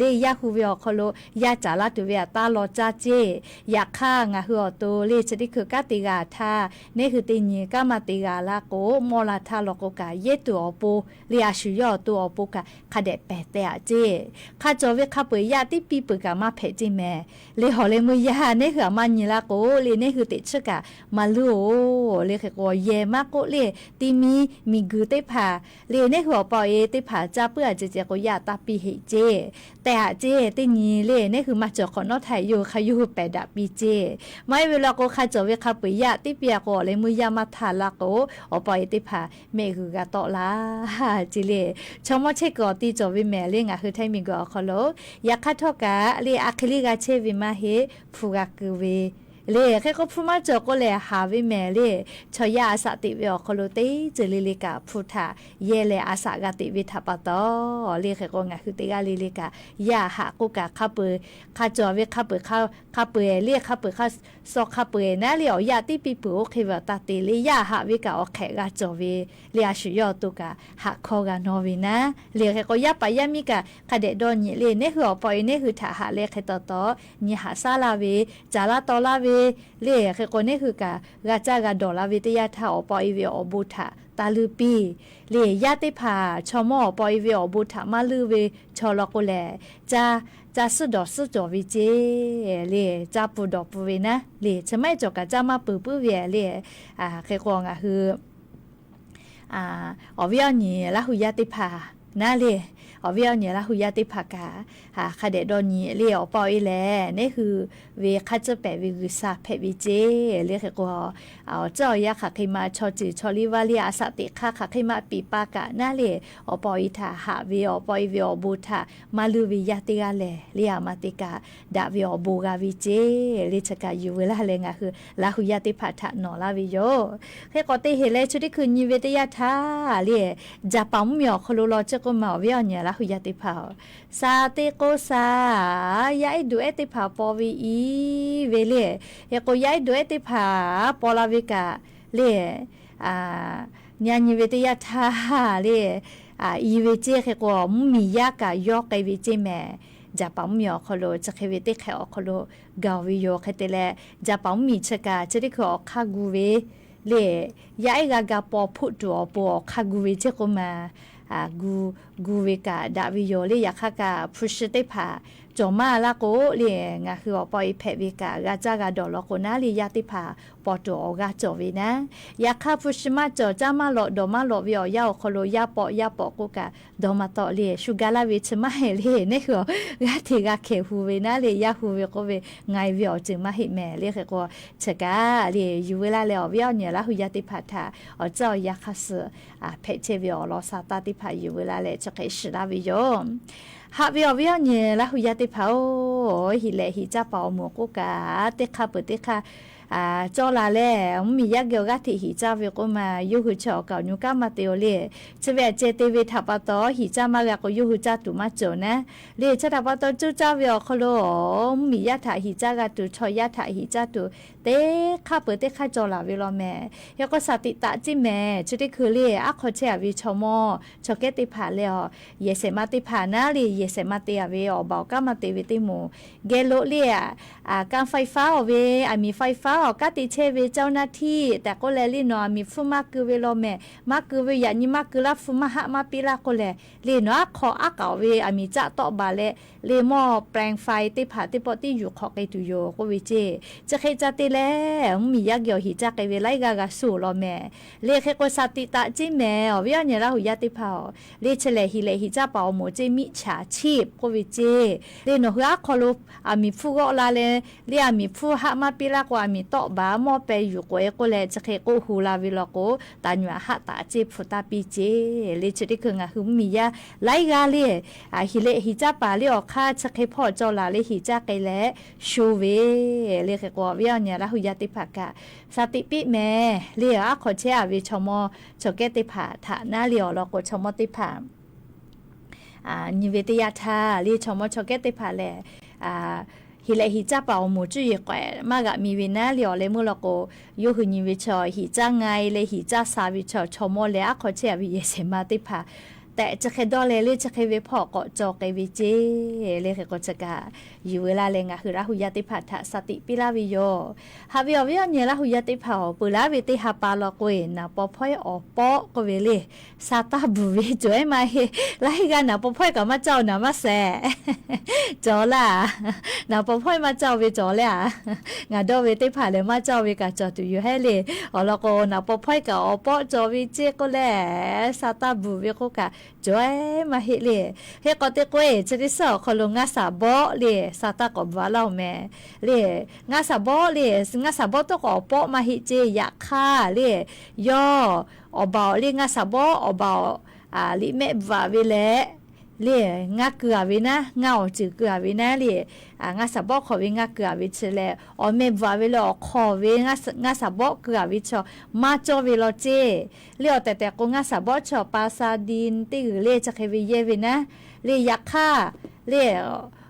le. Yaˇ hu ve awˬ hk'aw lo yaˇ caˍ laˇ tuˬ ve aꞈ taˇ law caˇ ceˇ. Yaꞈ hk'aˇ, ngaˬ hui awˬ to le chi teˇ hkui kanˉ te g'a htaˇ, neˉ hui teˇ nyi kanˉ maˇ te g'a laˇ k'o, mawˇ la htaˇ law k'o kaꞈ, yehˇ tuˬ awˬ pon le, a shu yawˇ awˬ to awˬ pon kaꞈ hk'a dehꞈ pehˬ teh aꞈ ceˇ. Hk'a cawˬ ve hk'a peu-eˬ yaˇ tiˉ piˇ peuˬ kaꞈ maˇ hpehꞈ ceˇ mehˍ. Le hawˬ leh meuˇ yaˇ neˉ hui aꞈ maˇ nyi laˇ k'o le, neˉ hui teꞈ chiˉ kaꞈ maˇ leuˉ-oˬ le. Hk'e k'o, yehˬ maˇ k'oˆ le, ti mi miˬguiˬ teˇ hpaˍ le, neˉ hui awˬ pa awˬ e teˇ hpaˍ caˇ puiˉ a ceh ceh k'o, yaˇ taˇ piˇ heˆ ceˇ. Teh aꞈ ceˇ. Teˇ nyi le, neˉ hui maˇ cawˬ hk'awꞈ nawˉ htaˇ, yawˇ hui hk'a yawˇ hui pehˬ daꞈ piˇ ceˇ. Maˇ heˆ ve law k'o, hk'a cawˬ ve hk'a peu-eˬ yaˇ tiˉ piˇ a k'o, awˬ leh meuˇ yaˇ maˇ htaˇ laˇ k'o, awˬ pa awˬ e teˇ hpaˍ mehˆ g'uiˬ g'a tawˆ laˇ ceˇ le. Chaw mawˇ chehˇ kuiˬ awˬ ti cawˬ ve mehˍ le. Ngaˬ hui Htaiˇ miˬguiˬ awˬ hk'aw lo yaꞈ hk'aˇ htawˇ kaꞈ le, a hk'e le g'a chehˇ ve maˇ heˆ, hpu g'a keu ve le. Hk'e k'o, hpu maˇ cawˬ k'o lehˬ, haˍ ve mehˍ le. Chaw yaˇ a shaꞈ teꞈ ve awˬ hk'aw lo teˇ ceuˬ le le kaꞈ hpu htaꞈ yehˇ leh a shaꞈ g'a teꞈ ve htaꞈ pa taw le. Hk'e k'o, ngaˬ hui teˇ g'aˇ le le kaꞈ yaˇ haꞈ k'oˆ kaꞈ, hk'a peu-eˬ hk'a cawˬ ve hk'a peu-eˬ hk'a peu-eˬ le, hk'a peu-eˬ hk'a shaw hk'a peu-eˬ naˉ le, awˬ yaˇ tiˉ piˇ peuˬ oˇ hk'e ve awˬ taˇ te le. Yaˇ haꞈ ve kaꞈ awˬ hk'ehꞈ g'a cawˬ ve le. A shu yawˇ awˬ to kaꞈ haꞈ hkawˇ g'a nawˇ ve naˉ le. Hk'e k'o, yaˇ paˍ yaˇ miˇ kaꞈ hk'a dehꞈ dawˇ nyi le, neˉ hui awˬ pa awˬ e neˉ hui htaꞈ haꞈ leh hk'e taw taw, nyi haꞈ shaˉ laˇ ve, caˍ laˇ taw laˇ ve le. Hk'e k'o, neˉ hui kaꞈ g'a caˇ g'a dawˬ la ve teˇ yanˇ htaˇ, awˬ pa awˬ e ve awˬ bon htaꞈ taˇ leuˇ piˇ le. Yaˇ teˇ hpaˍ chaw mawˇ awˬ pa awˬ e ve awˬ bon htaꞈ maˇ leuˇ ve chaw law k'o lehˬ, caˇ, caˇ suhˉ dawˬ suhˉ cawˬ ve ceˇ le. Caˇ pun dawˬ pun ve naˉ le, chi maˇ heˆ cawˬ kaꞈ caˇ maˇ peuˬ puiˉ ve le. Hk'e k'o, ngaˬ hui awˬ viˉ awˬ nyi Laˇ hu yaˇ teˇ hpaˍ naˉ le, awˬ viˉ awˬ nyi Laˇ hu yaˇ teˇ hpaˍ kaꞈ hk'a dehꞈ dawˇ nyi le. Awˬ pa awˬ e lehˬ, neˉ hui ve hk'a tcuhˉ pehˍ ve G'uiˬsha hpehꞈ ve ceˇ le. Hk'e k'o, awˬ ceuˬ awˬ yaˇ hk'aˬ hk'e ma chaw ceuˬ chaw liˇ vaˇ liˇ a shaꞈ teꞈ hk'aˇ hk'aˬ hk'e ma piˍ pa kaꞈ naˉ le, awˬ pa awˬ e htaꞈ haꞈ ve, awˬ pa awˬ e ve awˬ bon htaꞈ maˇ leuˇ ve yaˇ teˇ g'aˇ lehˬ le, a ma te kaꞈ daꞈ ve awˬ bon g'a ve ceˇ le. Chi kaꞈ yuˬ veu laˇ leh ngaˬ hui Laˇ hu yaˇ teˇ hpaˍ htaꞈ nawˬ laˇ ve yoˬ. Hk'e k'o, teˇ heˍ leh chi teˇ hkui nyi ve teˇ yanˇ htaˇ le, Jaˍpaˍ mvuhˇmiˬ awˬ hk'aw lo law ceˇ k'oˆ ma, awˬ viˉ awˬ nyi Laˇ hu yaˇ teˇ hpaˍ-oˬ, sha teˇ k'oˆ sha, yaˇ ehˉ duˬ ehˉ teˇ hpaˍ paw ve iˉ ve le. Hk'e k'o, yaˇ ehˉ duˬ ehˉ teˇ hpaˍ paw la ve kaꞈ le, nyi a nyi ve teˇ yanˇ htaˇ le, iˉ ve ceˇ. Hk'e k'o, mvuhˇmiˬ yaˇ kaꞈ yawˇ k'ai ve ceˇ mehˍ. Jaˍpaˍ mvuhˇmiˬ awˬ hk'aw lo chi hk'e ve teˇ hk'e awˬ hk'aw lo gaˬ ve yoˬ. Hk'e te leh, Jaˍpaˍ mvuhˇmiˬ chi kaꞈ chi teˇ hkui awˬ hk'aˇ gu ve le, yaˇ ehˉ g'a ga paw hpoˆ tuˬ awˬ pon awˬ hk'aˇ gu ve ceˇ k'oˆ ma, gu, gu ve kaꞈ daꞈ ve yoˬ le. Yaꞈ hk'aˇ kaꞈ hpu shi teˇ hpaˍ cawˬ maˇ laˇ k'o le, ngaˬ hui awˬ pa awˬ e hpehꞈ ve kaꞈ g'a caˇ g'a dawˬ law k'o naˉ le, yaˇ teˇ hpaˍ paw tuˬ awˬ g'aˇ cawˬ ve naˉ. Yaꞈ hk'aˇ hpu shi maˇ cawˬ, caˇ maˇ lawꞈ, dawˬ maˇ lawꞈ ve awˬ yanˇ awˬ hk'aw lo yaˇ pawˆ yaˇ pawˆ k'oˆ kaꞈ dawˇ maˇ tawˆ le, shu gaˇ laˇ ve chi maˇ heˆ le, neˇ hui a g'aˇ hteꞈ g'a hkehˍ hu ve naˉ le, yaˇ hu ve k'oˆ ve nga e ve awˬ ceuˬ maˇ heˆ mehˍ le. Hk'e k'o chi kaꞈ le yuˬ veu laˇ leh awˬ viˉ awˬ nyi Laˇ hu yaˇ teˇ hpaˍ htaꞈ awˬ tcuhˉ awˬ yanˇ hk'aˇ suh hpehꞈ chehˇ ve awˬ lawn sa taˇ teˇ hpaˍ yuˬ veu laˇ leh chi hk'e shiˍ laˇ ve yoˬ. Haꞈ ve awˬ viˉ awˬ nyi Laˇ hu yaˇ teˇ hpaˍ-oˬ, hiˍ lehꞈ hiˍ caˇ paˍ awˬ moˍ k'oˆ kaꞈ teˇ hk'aˇ peuˬ teˇ hk'aˇ cawˇ la leh, mvuhˇmiˬ yaˇ geh awˬ g'aˇ hteꞈ hiˍ caˇ ve k'oˆ ma, yawˇ hui chi awˬ kaˍ awˬ nu kanˉ maˇ te-o le. Chi ve aꞈ ceh te ve htaꞈ pa taw hiˍ caˇ maˇ g'a k'o, yawˇ hui caˇ tuˬ maˇ cawˬ naˉ le. Chi htaꞈ pa taw cuˇ caˇ ve awˬ hk'aw lo mvuhˇmiˬ yaˇ htaꞈ hiˍ caˇ g'a tuˬ, chaw yaˇ htaꞈ hiˍ caˇ tuˬ teˇ hk'aˇ peuˬ teˇ hk'aˇ cawˬ laˬ ve law mehˍ. Hk'e k'o shaˍ tiꞈ taꞈ ceˇ mehˍ. Chi teˇ hkui le aˉ hk'aw chehˇ a ve chaw mawˇ chaw kehˉ teˇ hpaˍ leh, yehˬ shehˍ ma teˇ hpaˍ naˉ le, yehˬ shehˍ ma te a ve awˬ baˬ awˬ kanˉ maˇ te ve teˇ moˍ geh lo le, การไฟฟ้า awˬ ve, อาจจะมีไฟฟ้า awˬ kanˉ te chehˇ ve เจ้าหน้าที่ tehꞈ k'oˆ leh le, nawˬ aˬ miˍ hpfuhˇ maˇ keu ve law mehˍ. Maˇ keu ve yaꞈ nyi maˇ keu laˇ, hpu maˇ haˆ maˇ piˇ laˇ k'oˆ leh le, nawˬ aˉ hk'aw aˉ k'aoˍ ve aˬ miˍ caˆ tawˆ baˬ leh le, mawˇ แปลงไฟ teˇ hpaˍ teˇ pawˆ tiˉ yuˬ hk'awꞈ k'ai tuˬ yoˬ k'oˆ ve ceˇ. Chi hk'e ca te leh mvuhˇmiˬ yaˇ geh awˬ hiˍ caˇ k'ai ve laiˉ g'aˇ g'a suh law mehˍ. Le hk'e k'o shaˍ tiꞈ taꞈ ceˇ mehˍ. Awˬ viˉ awˬ nyi Laˇ hu yaˇ teˇ hpaˍ-oˬ, le chi lehˬ hiˍ lehꞈ hiˍ caˇ paˍ awˬ moˍ ceˇ มิจฉาชีพ k'oˆ ve ceˇ. Le nawˬ hui aˉ hk'aw lo aˬ miˍ hpfuhˇ g'awˆ la leh le, aˬ miˍ hpfuhˇ haˆ maˇ piˇ laˇ k'o, aˬ miˍ tawˆ baˬ mawˇ peh yuˬ k'oꞈ e k'oˆ leh chi hk'e k'oˆ hu la ve law k'o, taˍ nyuˬ aꞈ haˆ taˍ ceˇ, hpu taˇ piˇ ceˇ. Le chi teˇ hkui ngaˬ hui mvuhˇmiˬ yaˇ laiˉ g'aˇ le hiˍ lehꞈ hiˍ caˇ paˍ le awˬ hk'aˇ chi hk'e hpawˇ cawˬ laˬ le, hiˍ caˇ k'ai leh sho ve le. Hk'e k'o awˬ viˉ awˬ nyi Laˇ hu yaˇ teˇ hpaˍ kaꞈ shaˍ tiꞈ piˇ mehˍ. Le aˉ hk'aw chehˇ a ve chaw mawˇ chaw kehˉ teˇ hpaˍ htaꞈ naˉ le awˬ lawn k'o, chaw mawˇ teˇ hpaˍ nyi ve teˇ yanˇ htaˇ le, chaw mawˇ chaw kehˉ teˇ hpaˍ lehˬ, hiˍ lehꞈ hiˍ caˇ paˍ awˬ moˍ cuˇ yiˍ k'awehꞈ maˇ g'aꞈ mi ve naˉ le. Awˬ leh meuˇ law k'o, yawˇ hui nyi ve chaw hiˍ caˇ nga e leh hiˍ caˇ sha ve chaw, chaw mawˇ leh aˉ hk'aw chehˇ a ve yehˬ shehˍ ma teˇ hpaˍ tehꞈ chi hk'e dawˇ leh le, chi hk'e ve hpawˇ k'awꞈ cawˬ k'ai ve ceˇ. Le hk'e k'o chi kaꞈ yuˬ veu laˇ leh ngaˬ hui Laˇ hu yaˇ teˇ hpaˍ htaꞈ shaˍ tiꞈ piˇ laˇ ve yoˬ. Haꞈ ve awˬ viˉ awˬ nyi Laˇ hu yaˇ teˇ hpaˍ-oˬ, peuˬ laˇ ve teˇ ha pa law k'o e, naˍ paw hpawehˇ awˬ pawˆ k'oˆ ve le, sha taˇ bvuhˬ ve cawˬ ehˉ maˇ heˆ. Laiˉ g'aˇ naˍ paw hpawehˇ kaꞈ maˇ caˇ-oˬ naˍ maˇ shehˍ. Cawˬ laˇ, naˍ paw hpawehˇ maˇ caˇ ve cawˬ leh a, ngaˬ dawˇ ve teˇ hpaˍ lehˬ maˇ caˇ ve kaꞈ cawˬ tuˬ yoˬ hehˉ le. Awˬ lawn k'o, naˍ paw hpawehˇ kaꞈ awˬ pawˆ cawˬ ve ceˇ k'oˆ leh, sha taˇ bvuhˬ ve k'oˆ kaꞈ cawˬ ehˉ maˇ heˆ le. Hk'e k'awꞈ te k'o e, chi teˇ suhˉ awˬ hk'aw lo ngaˇ shaˍ bawˆ le, sha taˇ k'awꞈ bvuhˬ a laˇ-oˬ mehˍ le. Ngaˇ shaˍ bawˆ le, ngaˇ shaˍ bawˆ tawˇ k'awꞈ awˬ pawˆ maˇ heˆ ceˇ. Yaꞈ hk'aˇ le, yawˇ awˬ baˬ awˬ le ngaˇ shaˍ bawˆ awˬ baˬ awˬ liꞈ mehˆ bvuhꞈ a ve leh le, ngaˇ keu a ve naˉ, ngaˇ awˬ ceuˬ keu a ve naˉ le, ngaˇ shaˍ bawˆ hk'awꞈ ve ngaˇ keu a ve chi leh awˬ meh bvuhꞈ a ve leh awˬ hk'aw ve ngaˇ shaˍ bawˆ keu a ve chaw maˇ cawˇ ve law ceˇ. Le awˬ tehˬ tehˬ k'o, ngaˇ shaˍ bawˆ chaw ปลาซาร์ดิน teˇ g'uiˬ le chi hk'e ve yehˇ ve naˉ le. Yaꞈ hk'aˇ le,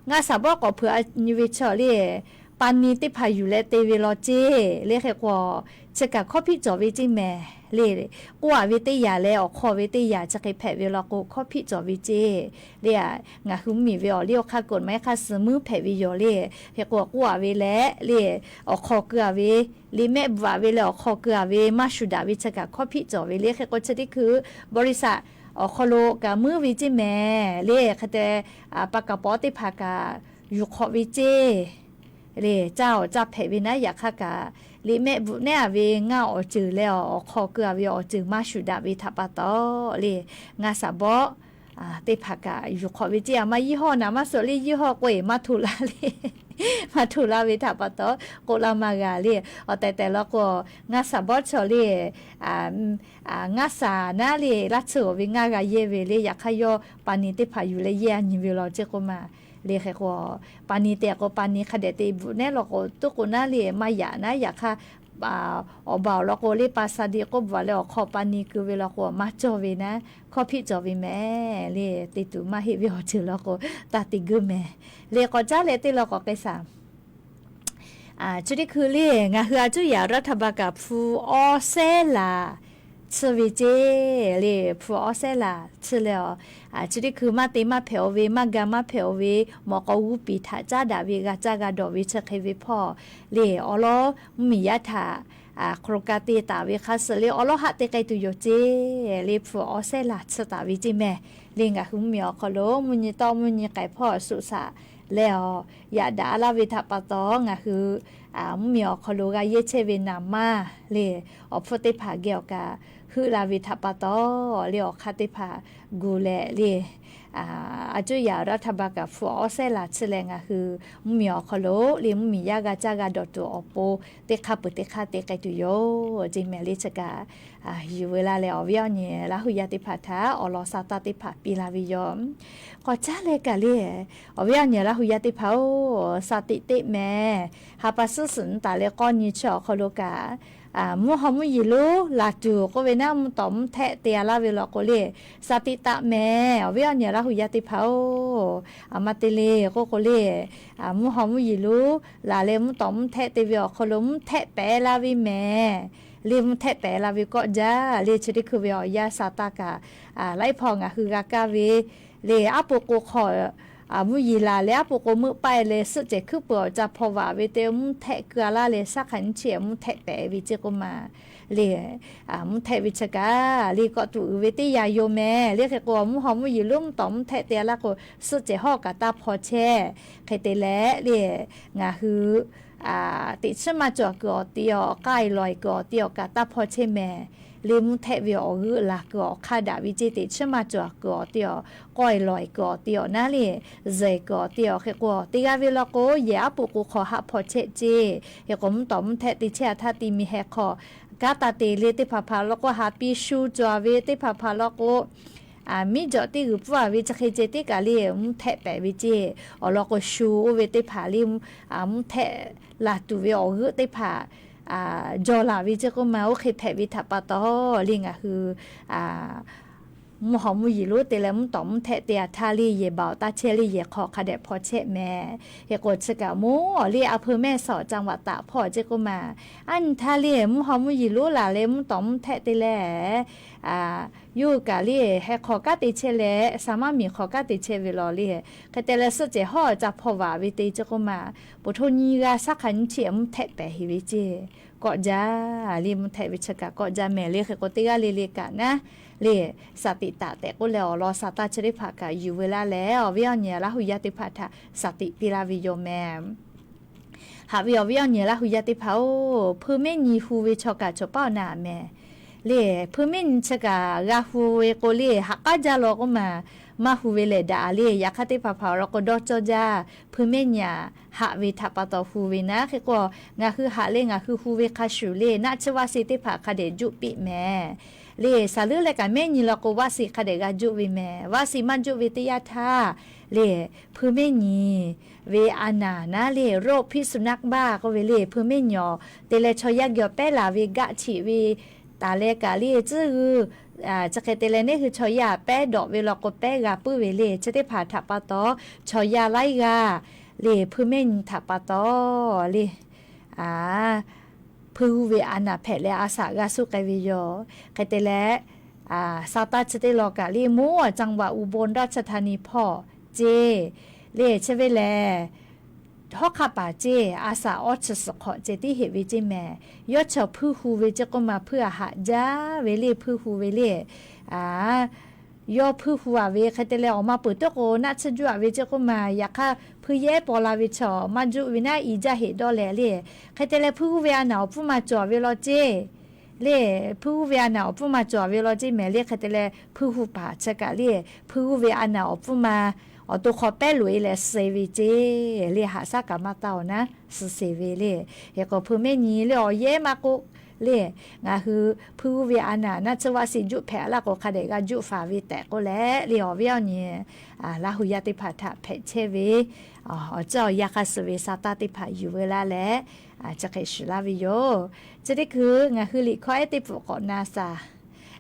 ngaˇ shaˍ bawˆ k'awꞈ hpeuꞈ a nyi ve chaw le, ปลานิล teˇ hpaˍ yuˬ leh te ve law ceˇ. Le hk'e k'o, chi kaꞈ hkawˇ hpiˆ cawˬ ve ceˇ mehˍ le. K'oˆ a ve teˇ yanˇ leh awˬ hk'aw ve teˇ yanˇ chi hk'e hpehꞈ ve law k'o, hkawˇ hpiˆ cawˬ ve ceˇ. Le a, ngaˬ hui mvuhˇmiˬ ve awˬ liˇ awˬ hk'aˇ กฎหมาย hk'a suh muiˉ hpehꞈ ve yoˬ le. Hk'e k'o k'oˆ a ve leh le, awˬ hk'aw keu a ve, liꞈ mehˆ bvuhꞈ a ve leh awˬ hk'aw keu a ve maˇ shuˍ daꞈ ve chi kaꞈ hkawˇ hpiˆ cawˬ ve le. Hk'e k'o chi teˇ hkui บริษัท awˬ hk'aw lo kaꞈ muiˉ ve ceˇ mehˍ le. Hk'e te pa kaˍ pawˍ teˇ hpaˍ kaꞈ yuˬ hk'awꞈ ve ceˇ le. Caˇ awˬ caˇ hpehꞈ ve naˉ, yaꞈ hk'aˇ kaꞈ liꞈ mehˆ bvuhꞈ nehˉ a ve ngaˇ awˬ ceuˬ leh awˬ hk'aw keu a ve awˬ ceuˬ maˇ shuˍ daꞈ ve htaꞈ pa taw le, ngaˇ shaˍ bawˆ teˇ hpaˍ kaꞈ yuˬ hk'awꞈ ve ceˇ. A maˇ ยี่ห้อ naˍ maˇ suh le, ยี่ห้อ k'oˆ e maˇ htoꞈ la le, maˇ htoꞈ la ve htaꞈ pa taw k'oˆ laˇ maˇ g'a le. Awˬ tehˬ tehˬ law k'o, ngaˇ shaˍ bawˆ chaw le, ngaˇ shaˍ naˉ le, laˇ tsuhˇ awˬ ve ngaˇ g'a yehˇ ve le. Yaꞈ hk'aˇ yawˇ ปลานิล teˇ hpaˍ yuˬ leh yehˇ a nyi ve law ceˇ k'oˆ ma le. Hk'e k'o, ปลานิล tehꞈ k'o ปลานิล hk'a dehꞈ te bvuhꞈ nehˉ law k'o, tuˉ k'o naˉ le maˇ yaꞈ naˉ, yaꞈ hk'aˇ awˬ baˬ awˬ lawn k'o le, ปลาซาร์ดิน k'oˆ bvuhꞈ a leh awˬ hk'aw ปลานิล keu ve law k'o maˇ cawˇ ve naˉ, hkawˇ hpiˆ cawˬ ve mehˍ le. Te tuˬ maˇ heˆ ve awˬ ceuˬ law k'o, taˇ te geuˆ mehˍ le. K'awꞈ caˉ leh teˇ law k'awꞈ k'ai shaˍ. Chi teˇ hkui le, ngaˬ hui a cuˇ yaꞈ รัฐบาล kaꞈ hpu awˇ sehˉ laˬ tsuhˇ ve ceˇ le. Hpu awˇ sehˉ laˬ tsuhˇ leh a, chi teˇ hkui maˇ te maˇ hpehꞈ-o ve, maˇ ga maˇ hpehꞈ-o ve, mawꞈ k'aw g'uˇ piˍ htaꞈ caˉ daꞈ ve g'a caˇ g'a dawˬ ve chi hk'e ve hpawˇ le, awˬ lawn mvuhˇmiˬ yaˇ htaꞈ hk'aw lo ka te taˍ ve hk'a suh le, awˬ lawn haˆ te k'ai tuˬ yoˬ ceˇ le. Hpu awˇ sehˉ laˬ tsuhˇ taˍ ve ceˇ mehˍ le. Ngaˬ hui mvuhˇmiˬ awˬ hk'aw lo mvuhˇ nyi tawˆ mvuhˇ nyi k'ai hpawˇ shuˍ shaꞈ leh awˬ yaꞈ daꞈ laˇ ve htaꞈ pa taw, ngaˬ hui mvuhˇmiˬ awˬ hk'aw lo g'a yehˇ chehˇ ve naˍ manˇ le, awˬ hpfuhˇ teˇ hpaˍ geh awˬ kaꞈ heuˆ la ve htaꞈ pa taw, le awˬ hk'aˇ teˇ hpaˍ gu leh le, a cuˇ yaꞈ รัฐบาล kaꞈ hpu awˉ sehˉ laˬ chi leh ngaˬ hui mvuhˇmiˬ awˬ hk'aw lo le mvuhˇmiˬ yaˇ g'a caˇ g'a dawˬ tuˬ awˬ pon teˇ hk'aˇ peuˬ teˇ hk'aˇ te k'ai tuˬ yoˬ. Ceˇ mehˍ le chi kaꞈ yuˬ veu laˇ leh awˬ viˉ awˬ nyi Laˇ hu yaˇ teˇ hpaˍ htaꞈ awˬ lawn sa tanˇ teˇ hpaˍ piˇ la ve yoˬ. K'awꞈ caˉ leh kaꞈ le, awˬ viˉ awˬ nyi Laˇ hu yaˇ teˇ hpaˍ-oˬ, สติ teˇ mehˍ. Ha pa suhˉ suhˍ nyi taˍ leh k'awˇ nyi chi awˬ hk'aw lo kaꞈ, mvuhˇ haw mvuhˇ yeˬ lonˉ laˬ tuˬ k'oˆ ve naˉ, mvuhˇ tawˍ mvuhˇ htehˆ te a laˇ ve law k'o le, สติ taˆ mehˍ. Awˬ viˉ awˬ nyi Laˇ hu yaˇ teˇ hpaˍ-oˬ, a ma te le k'oˆ k'o le, mvuhˇ haw mvuhˇ yeˬ lonˉ laˬ leh mvuhˇ tawˍ mvuhˇ htehˆ te ve awˬ hk'aw lo mvuhˇ htehˆ pehˍ la ve mehˍ. Le mvuhˇ htehˆ pehˍ la ve kawˆ jaˇ le. Chi teˇ hkui ve awˬ yanˇ sa tanˇ kaꞈ, laiˉ hpaw ngaˬ hui g'a kaˇ ve le, aˉ po k'o hk'aw mvuhˇ yeˬ laˬ leh aˉ po k'o meuˆ paˆ leh suhˆ cehˬ hkuiˉ peuˬ awˬ ca hpaw vaꞈ ve te mvuhˇ htehˆ keu a laˇ leh shaˉ hk'aˬ nyiˇ chi mvuhˇ htehˆ pehˍ ve ceˇ k'oˆ ma le, mvuhˇ htehˆ ve chi kaꞈ le kawˆ tuˬ uiˍ ve teˇ yanˇ yoˬ mehˍ. Le hk'e k'o mvuhˇ haw mvuhˇ yeˬ lonˉ mvuhˇ tawˍ mvuhˇ htehˆ te a laˇ k'o suhˆ cehˬ hawˉ kaꞈ taˇ hpaw chehˇ. Hk'e te leh le, ngaˬ hui teꞈ chiˉ maˇ cawˬ kuiˬ awˬ te awˬ, k'ai lawˬ kuiˬ awˬ te awˬ kaꞈ taˇ hpaw chehˇ mehˍ. Le mvuhˇ htehˆ ve awˬ g'euˆ laˬ kuiˬ awˬ hk'a daꞈ ve ceˇ, teꞈ chiˉ maˇ cawˬ kuiˬ awˬ te awˬ, k'ai lawˬ kuiˬ awˬ te awˬ naˉ le, zuhˬ kuiˬ awˬ te awˬ hk'e k'o teˇ g'aˇ ve law k'o yehˬ aˉ po k'o hk'aw haˆ hpaw chehˇ ceˇ. Hk'e k'o mvuhˇ tawˍ mvuhˇ htehˆ te chehˇ a htaˇ te mi heh hk'aw kanˉ taˇ te le teˇ hpaˍ hpaˍ law k'o, haˍ piˇ shu cawˬ ve teˇ hpaˍ hpaˍ law k'o, miˉ jawꞈ teˇ g'uiˬ pfuhˇ a ve chi hk'e ceh teˇ kaꞈ le mvuhˇ htehˆ pehˍ ve ceˇ. Awˬ lawn k'o shu oˇ ve teˇ hpaˍ le mvuhˇ htehˆ laˬ tuˬ ve awˬ g'euˆ teˇ hpaˍ jawˬ laˬ ve ceˇ k'oˆ ma. Oˇ hk'e hpehꞈ ve htaꞈ pa taw le ngaˬ hui mvuhˇ haw mvuhˇ yeˬ lonˉ te leh mvuhˇ tawˍ mvuhˇ htehˆ te a htaˇ le yehˬ baˬ awˬ taˇ chehˇ le yehˬ hk'aw hk'a dehꞈ hpaw chehˇ mehˍ. Hk'e k'o chi kaꞈ mvuhˇ awˬ le a hpeu mehˆ sawˍ ca vaꞈ taˍ hpawˇ ceˇ k'oˆ ma. Aˉ nyi htaˇ le mvuhˇ haw mvuhˇ yeˬ lonˉ laˬ leh mvuhˇ tawˍ mvuhˇ htehˆ te leh yoˬ kaꞈ le heh hk'aw kanˉ te chehˇ leh sa maˇ miˬ hk'aw kanˉ te chehˇ ve law le. Hk'e te leh suhˆ cehˬ hawˉ ca hpaw vaꞈ ve te ceˇ k'oˆ ma. Poˬ htoˇ nyiˇ g'aˇ shaˉ hk'a nyiˇ chi mvuhˇ htehˆ pehˍ heˍ ve ceˇ. Kawˆ jaˇ le mvuhˇ htehˆ ve chi kaꞈ kawˆ jaˇ mehˍ. Le hk'e k'o teˇ g'aˇ le le kaꞈ naˉ le สติ taꞈ tehꞈ k'oˆ leh awˬ lawn sa tanˇ chi teˇ hpaˍ kaꞈ yuˬ veu laˇ leh awˬ viˉ awˬ nyi Laˇ hu yaˇ teˇ hpaˍ htaꞈ สติ piˇ laˇ ve yoˬ mehˍ. Haꞈ ve awˬ viˉ awˬ nyi Laˇ hu yaˇ teˇ hpaˍ-oˬ, hpui mehˆ nyi hu ve chaw kaꞈ cawˬ paˉ awˬ na mehˍ. Le hpui mehˆ nyi chi kaꞈ g'a hu ve k'o le haꞈ k'aˉ jaˇ law k'oˆ ma. Maˇ hu ve lehˬ daꞈ le. Yaꞈ hk'aˇ teˇ hpaˍ hpaˍ awˬ lawn k'o dawˇ cawˇ jaˇ. Hpui mehˆ nyi aꞈ haꞈ ve htaꞈ pa taw hu ve naˉ. Hk'e k'o ngaˬ hui haꞈ leh ngaˬ hui hu ve hk'a shuˍ le naˆ tsuhˇ vaˆ se teˇ hpaˍ hk'a dehꞈ juˆ piˇ mehˍ. Le saˍ leuˉ leh kaꞈ mehˆ nyi law k'o vaˆ se hk'a dehꞈ g'a juˆ ve mehˍ. Vaˆ se maˇ juˆ ve teˇ yanˇ htaˇ le hpui mehˆ nyi ve a naˍ naˉ le โรคพิษสุนัขบ้า k'oˆ ve le hpui mehˆ nyi awˬ te leh chaw yaˇ geh awˬ pehˉ laˬ ve gaˆ cheꞈ ve taˍ leh kaꞈ le tcuhˉ g'uiˇ chi hk'e te leh neˇ hui chaw yaˇ pehˉ dawꞈ ve law k'o pehˉ g'a puiˉ ve le. Chi teˇ hpaˍ htaꞈ pa taw chaw yaˇ laiˉ g'aˇ le hpui mehˆ nyi htaꞈ pa taw le hpui g'uˇ ve a naˍ hpehꞈ leh a shaꞈ g'a suh k'ai ve yoˬ. Hk'e te leh, sa tanˇ chi teˇ law kaꞈ le mvuhˇ awˬ จังหวัดอุบลราชธานี hpawˇ ceˇ le chi ve lehˬ, hawˉ hk'aˆ paˍ ceˇ a shaꞈ awˇ chi suhˍ hk'awꞈ ceh tiˉ heꞈ ve ceˇ mehˍ. Yawˇ chi awˬ hpuiˇ hu ve ceˇ k'oˆ ma hpuiˇ a haꞈ jaˇ ve le hpuiˇ hu ve le. Yawˇ hpuiˇ hu a ve hk'e te leh awˬ ma peuˬ teˇ k'o naˆ tsuhˇ juˆ a ve ceˇ k'oˆ ma. Yaꞈ hk'aˇ hpuiˇ yehˉ paw la ve chaw maˇ juˆ ve naˉ i jaˇ heꞈ dawˇ leh le. Hk'e te leh hpuiˇ g'uˇ ve a naˍ awˬ pfuhˇ ma cawˬ ve law ceˇ le. Hpuiˇ g'uˇ ve a naˍ awˬ pfuhˇ ma cawˬ ve law ceˇ mehˍ le. Hk'e te leh hpuiˇ hu paˍ chi kaꞈ le hpuiˇ g'uˇ ve a naˍ awˬ pfuhˇ ma awˬ to hk'aw pehˉ loꞈ e leh suh e ve ceˇ le. Haꞈ shaˉ kaꞈ maˇ taˇ awˬ naˉ suh sheˍ ve le. Hk'e k'o hpui mehˆ nyi le awˬ yehˉ maˇ k'oˆ le, ngaˬ hui hpuiˇ g'uˇ ve a naˍ naˆ tsuhˇ vaˆ se juˆ hpehꞈ a laˇ k'o hk'a dehꞈ g'a juˆ faˍ ve tehꞈ k'oˆ leh le awˬ viˉ awˬ nyi Laˇ hu yaˇ teˇ hpaˍ htaꞈ hpehꞈ chehˇ ve awˬ ceuˬ awˬ yanˇ hk'a suh ve sa tanˇ teˇ hpaˍ yuˬ veu laˇ leh chi hk'e shuˍ laˇ ve yoˬ. Chi teˇ hkui ngaˬ hui liꞈ hkawˇ ehˉ teˇ pfuhˍ k'awꞈ na shaˍ.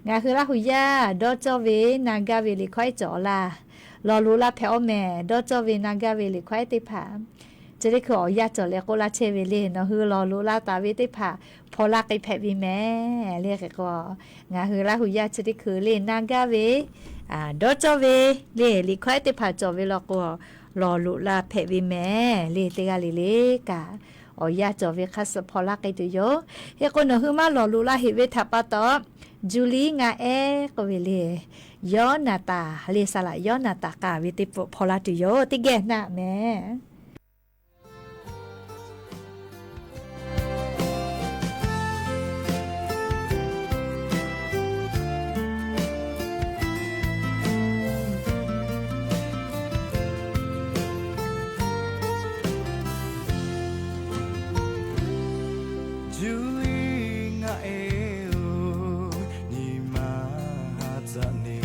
Ngaˬ hui Laˇ hu yaˇ dawˇ cawˇ ve na gaˇ ve liꞈ hkawˇ ehˉ cawˬ laˇ. Lawˬ loꞈ la hpehꞈ-oˬ mehˍ. Dawˇ cawˇ ve na gaˇ ve liꞈ hkawˇ ehˉ teˇ hpaˍ chi teˇ hkui awˬ yanˇ cawˬ leh k'oˆ laˇ chehˇ ve le. Nawˬ hui lawˬ loꞈ la taˍ ve teˇ hpaˍ hpaw laˇ k'ai hpehꞈ ve mehˍ le. Hk'e k'o ngaˬ hui Laˇ hu yaˇ chi teˇ hkui le na gaˇ ve dawˇ cawˇ ve le liꞈ hkawˇ ehˉ teˇ hpaˍ cawˬ ve law k'o lawˬ loꞈ la hpehꞈ ve mehˍ le. Teˇ g'aˇ le le kaꞈ awˬ yanˇ cawˬ ve hk'a suh hpaw laˇ k'ai tuˬ yoˬ. Hk'e k'o, nawˬ hui maˇ lawˬ loꞈ la heꞈ ve htaꞈ pa taw, Julie ngaˆ ehˉ k'oˆ ve le, Yawˇnaˍtanˍ le, saˍ laꞈ Yawˇnaˍtanˍ k'a ve teˇ pfuhˆ hpaw laˇ tuˬ yoˬ. Teˇ geh naˆ mehˍ. Julie ngaˆ ehˉ-oˬ, nyi ma haꞈ caꞈ neˇ,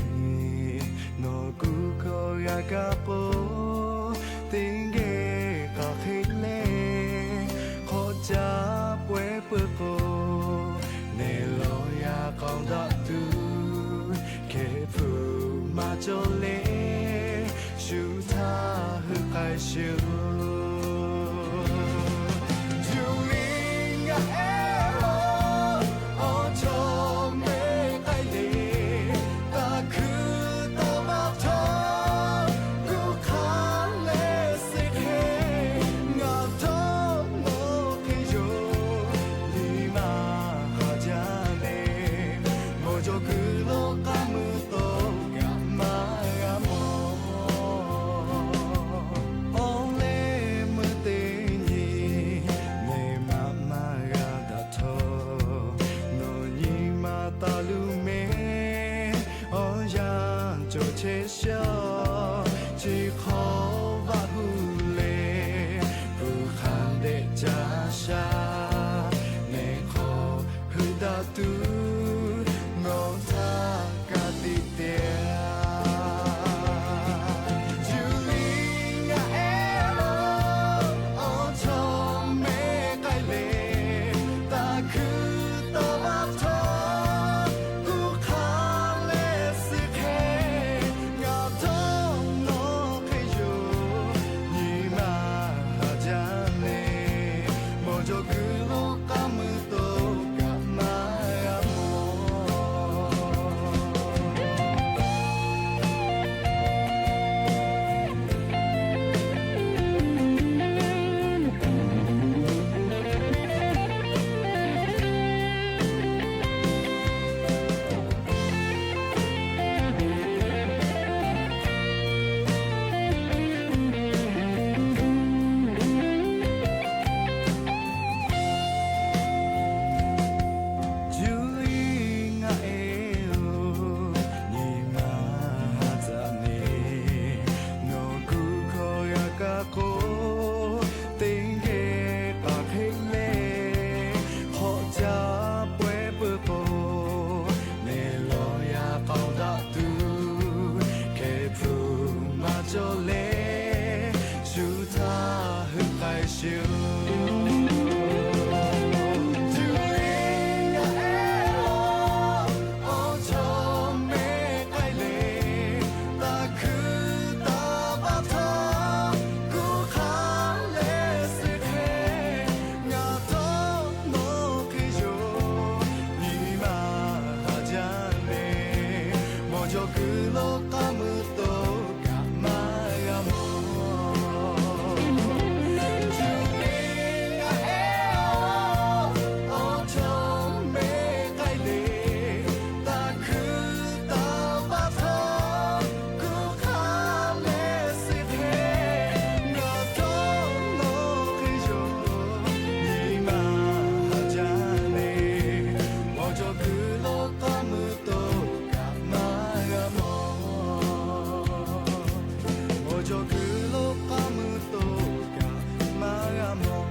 nawˬ kuˬ hkawˇ g'a kaˇ k'o, teˇ geh k'aˬ hk'e le, hk'awꞈ caˇ pawehˇ peuˬ k'o, neˇ lawˬ yaˇ k'aoˍ daꞈ tuˬ, hkeh hpu maˇ cawˬ le, shu htaˇ heuˆ k'ai sheˍ-oˬ. Julie ngaˆ ehˉ-oˬ, awˬ chawˇ mehˆ k'ai le, taˇ hkuiˇ taˇ vaˇ htaˇ, kuˬ hk'a leh suh hk'e, ngaˬ htawˇ nawˬ hk'e yoˬ. Nyi ma haꞈ jaˇ le, mawˬ jaw kuiˬ lo k'aˇ mui to kaꞈ maˇ g'a mawˬ. Awˬ leh meuˇ teˇ nyi, neˇ maꞈ maˇ g'a daꞈ htawˇ, nawˬ nyi ma taˇ luˬ mehˍ. Awˬ yanˇ cawˬ chehˇ shaˉ, chi hk'awꞈ vaˇ hu leh, puˬ hk'a dehꞈ caˇ shaˉ, neˇ hk'awꞈ heuˆ daꞈ tuˬ, nawˬ htaˇ ka tiꞈ te-a. Julie ngaˆ ehˉ-oˬ, awˬ chawˇ mehˆ k'ai le, taˇ hkuiˇ taˇ vaˇ htaˇ, kuˬ hk'a leh suh hk'e, ngaˬ htawˇ nawˬ hk'e yoˬ. Nyi ma haꞈ jaˇ le, mawˬ jaw kuiˬ lo k'aˇ mui to kaꞈ maˇ g'a mawˬ. Julie ngaˆ ehˉ-oˬ, nyi ma haꞈ caꞈ neˇ, nawˬ kuˬ hkawˇ g'a kaˇ k'o, teˇ geh k'aˬ hk'e le, hk'awꞈ caˇ pawehˇ peuˬ k'o, neˇ lawˬ yaˇ k'aoˍ daꞈ tuˬ, hkeh hpu maˇ cawˬ le, shu htaˇ heuˆ k'ai sheˍ-oˬ. Julie ngaˆ ehˉ-oˬ, awˬ chawˇ mehˆ k'ai le, taˇ hkuiˇ taˇ vaˇ htaˇ, kuˬ hk'a leh suh hk'e, ngaˬ htawˇ nawˬ hk'e yoˬ. Nyi ma haꞈ jaˇ le, mawˬ jaw kuiˬ lo k'aˇ mui to kaꞈ maˇ g'a mawˬ. Julie ngaˆ ehˉ-oˬ, awˬ chawˇ mehˆ k'ai le, taˇ hkuiˇ taˇ vaˇ htaˇ, kuˬ hk'a leh suh hk'e, ngaˬ htawˇ nawˬ hk'e yoˬ. Nyi ma haꞈ jaˇ le, mawˬ jaw kuiˬ lo k'aˇ mui to kaꞈ maˇ g'a mawˬ. Mawˬ jaw kuiˬ lo k'aˇ mui to kaꞈ maˇ g'a mawˬ.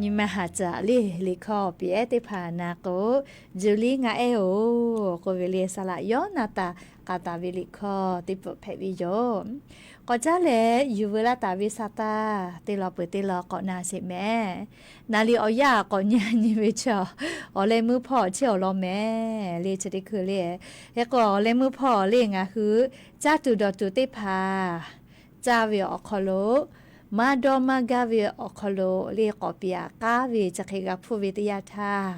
Nyi ma haꞈ caꞈ le, liꞈ hkawˇ awˬ piˍ ehˉ teˇ hpaˍ na k'o, Julie ngaˆ ehˉ-oˬ k'oˆ ve le, saˍ laꞈ Yawˇnaˍtanˍ k'aˍ taˍ ve liꞈ hkawˇ teˇ pfuhˆ hpehꞈ ve yoˬ. K'awꞈ caˉ leh yuˬ veu laˇ taˍ ve sa taˇ teˇ law peuˬ teˇ law k'awꞈ na sheˍ mehˍ. Naˍ liꞈ awˬ yanˇ k'awꞈ nyi nyi ve chi, awˬ leh meuˇ hpawˇ chi awˬ lawn mehˍ le, chi teˇ hkui le. Hk'e k'o, awˬ leh meuˇ hpawˇ le ngaˬ hui caˇ tuˬ dawˬ tuˬ teˇ hpaˍ caˇ ve awˬ hk'aw lo, maˇ dawˇ maˇ gaˇ ve awˬ hk'aw lo le k'awꞈ piˍ aꞈ k'aˉ ve chi hk'e g'a hpuˇ ve teˇ yanˇ htaˇ,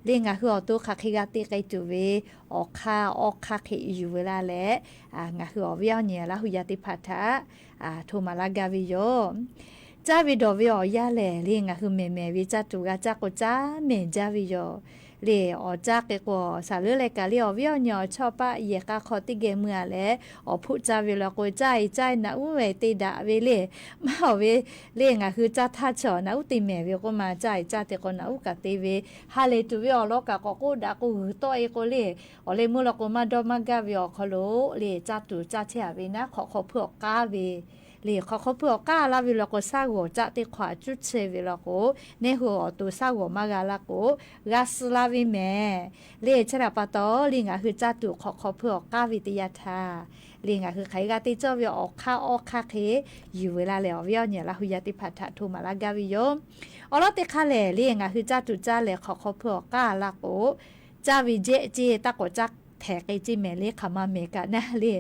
le ngaˬ hui awˬ to hk'aˬ hk'e g'a te k'ai tuˬ ve awˬ hk'aˇ awˇ hk'aˇ hk'e yuˬ ve laˇ leh, ngaˬ hui awˬ viˉ awˬ nyi Laˇ hu yaˇ teˇ hpaˍ htaꞈ hto maˍ laˇ gaˇ ve yoˬ. Caˇ ve dawˬ ve awˬ yanˇ lehˬ, le ngaˬ hui mehˬ mehˬ ve caˇ tuˬ g'a caˇ k'o caˇ mehˬ jaˇ ve yoˬ. Le awˬ caˇ k'e k'o, shaˍ leuˉ leh kaꞈ le awˬ viˉ awˬ nyi awˬ chawˇ paˆ yehˬ k'a hk'aw teˇ geh mui-a leh, awˬ hpfuhˆ caˇ ve law k'o, caˇ-e caˇ-e naꞈ uˉ ve te daꞈ ve le. Maˇ awˬ ve le ngaˬ hui caˇ htaˇ chaw naꞈ uˉ te mehˬ ve k'oˆ ma, caˇ-e caˇ te k'o naꞈ uˉ kaꞈ te ve, ha lehˬ tuˬ ve awˬ lawn kaꞈ k'awꞈ k'oˆ daꞈ k'o g'uiˬ tawˆ-e k'o le, awˬ leh meuˇ law k'o maˇ dawˇ maˇ gaˇ ve awˬ hk'aw lo le caˇ tuˬ caˇ chehˇ-a ve naˉ hk'awꞈ hk'aw hpuiˇ awˬ k'aˉ ve le, hk'awꞈ hk'aw hpuiˇ awˬ k'aˉ laˇ ve law k'o, shaˉ g'awˬ caˆ teˇ hk'awꞈ aꞈ cuˇ chehˇ ve law k'o, neˇ hui awˬ to shaˉ g'awˬ maˇ g'a laˇ k'o, g'a suh la ve mehˬ. Le chi htaꞈ pa taw le ngaˬ hui caˇ tuˬ hk'awꞈ hk'aw hpuiˇ awˬ k'aˉ ve teˇ yanˇ htaˇ, le ngaˬ hui hk'aˬ hk'e g'a te cawˇ ve awˬ hk'aˇ awˇ hk'aˇ hk'e yuˬ ve laˇ leh awˬ viˉ awˬ nyi Laˇ hu yaˇ teˇ hpaˍ htaꞈ hto maˍ laˇ gaˇ ve yoˬ. Awˬ lawn teˇ hk'aˇ lehˬ, le ngaˬ hui caˇ tuˬ caˇ leh hk'awꞈ hk'aw hpuiˇ awˬ k'aˉ laˇ k'o, caˇ ve jehˆ ceˇ taˇ k'awꞈ caˇ htehˍ k'ai ceˇ mehˬ le, hk'aˬ ma mehˬ kaꞈ naˉ le,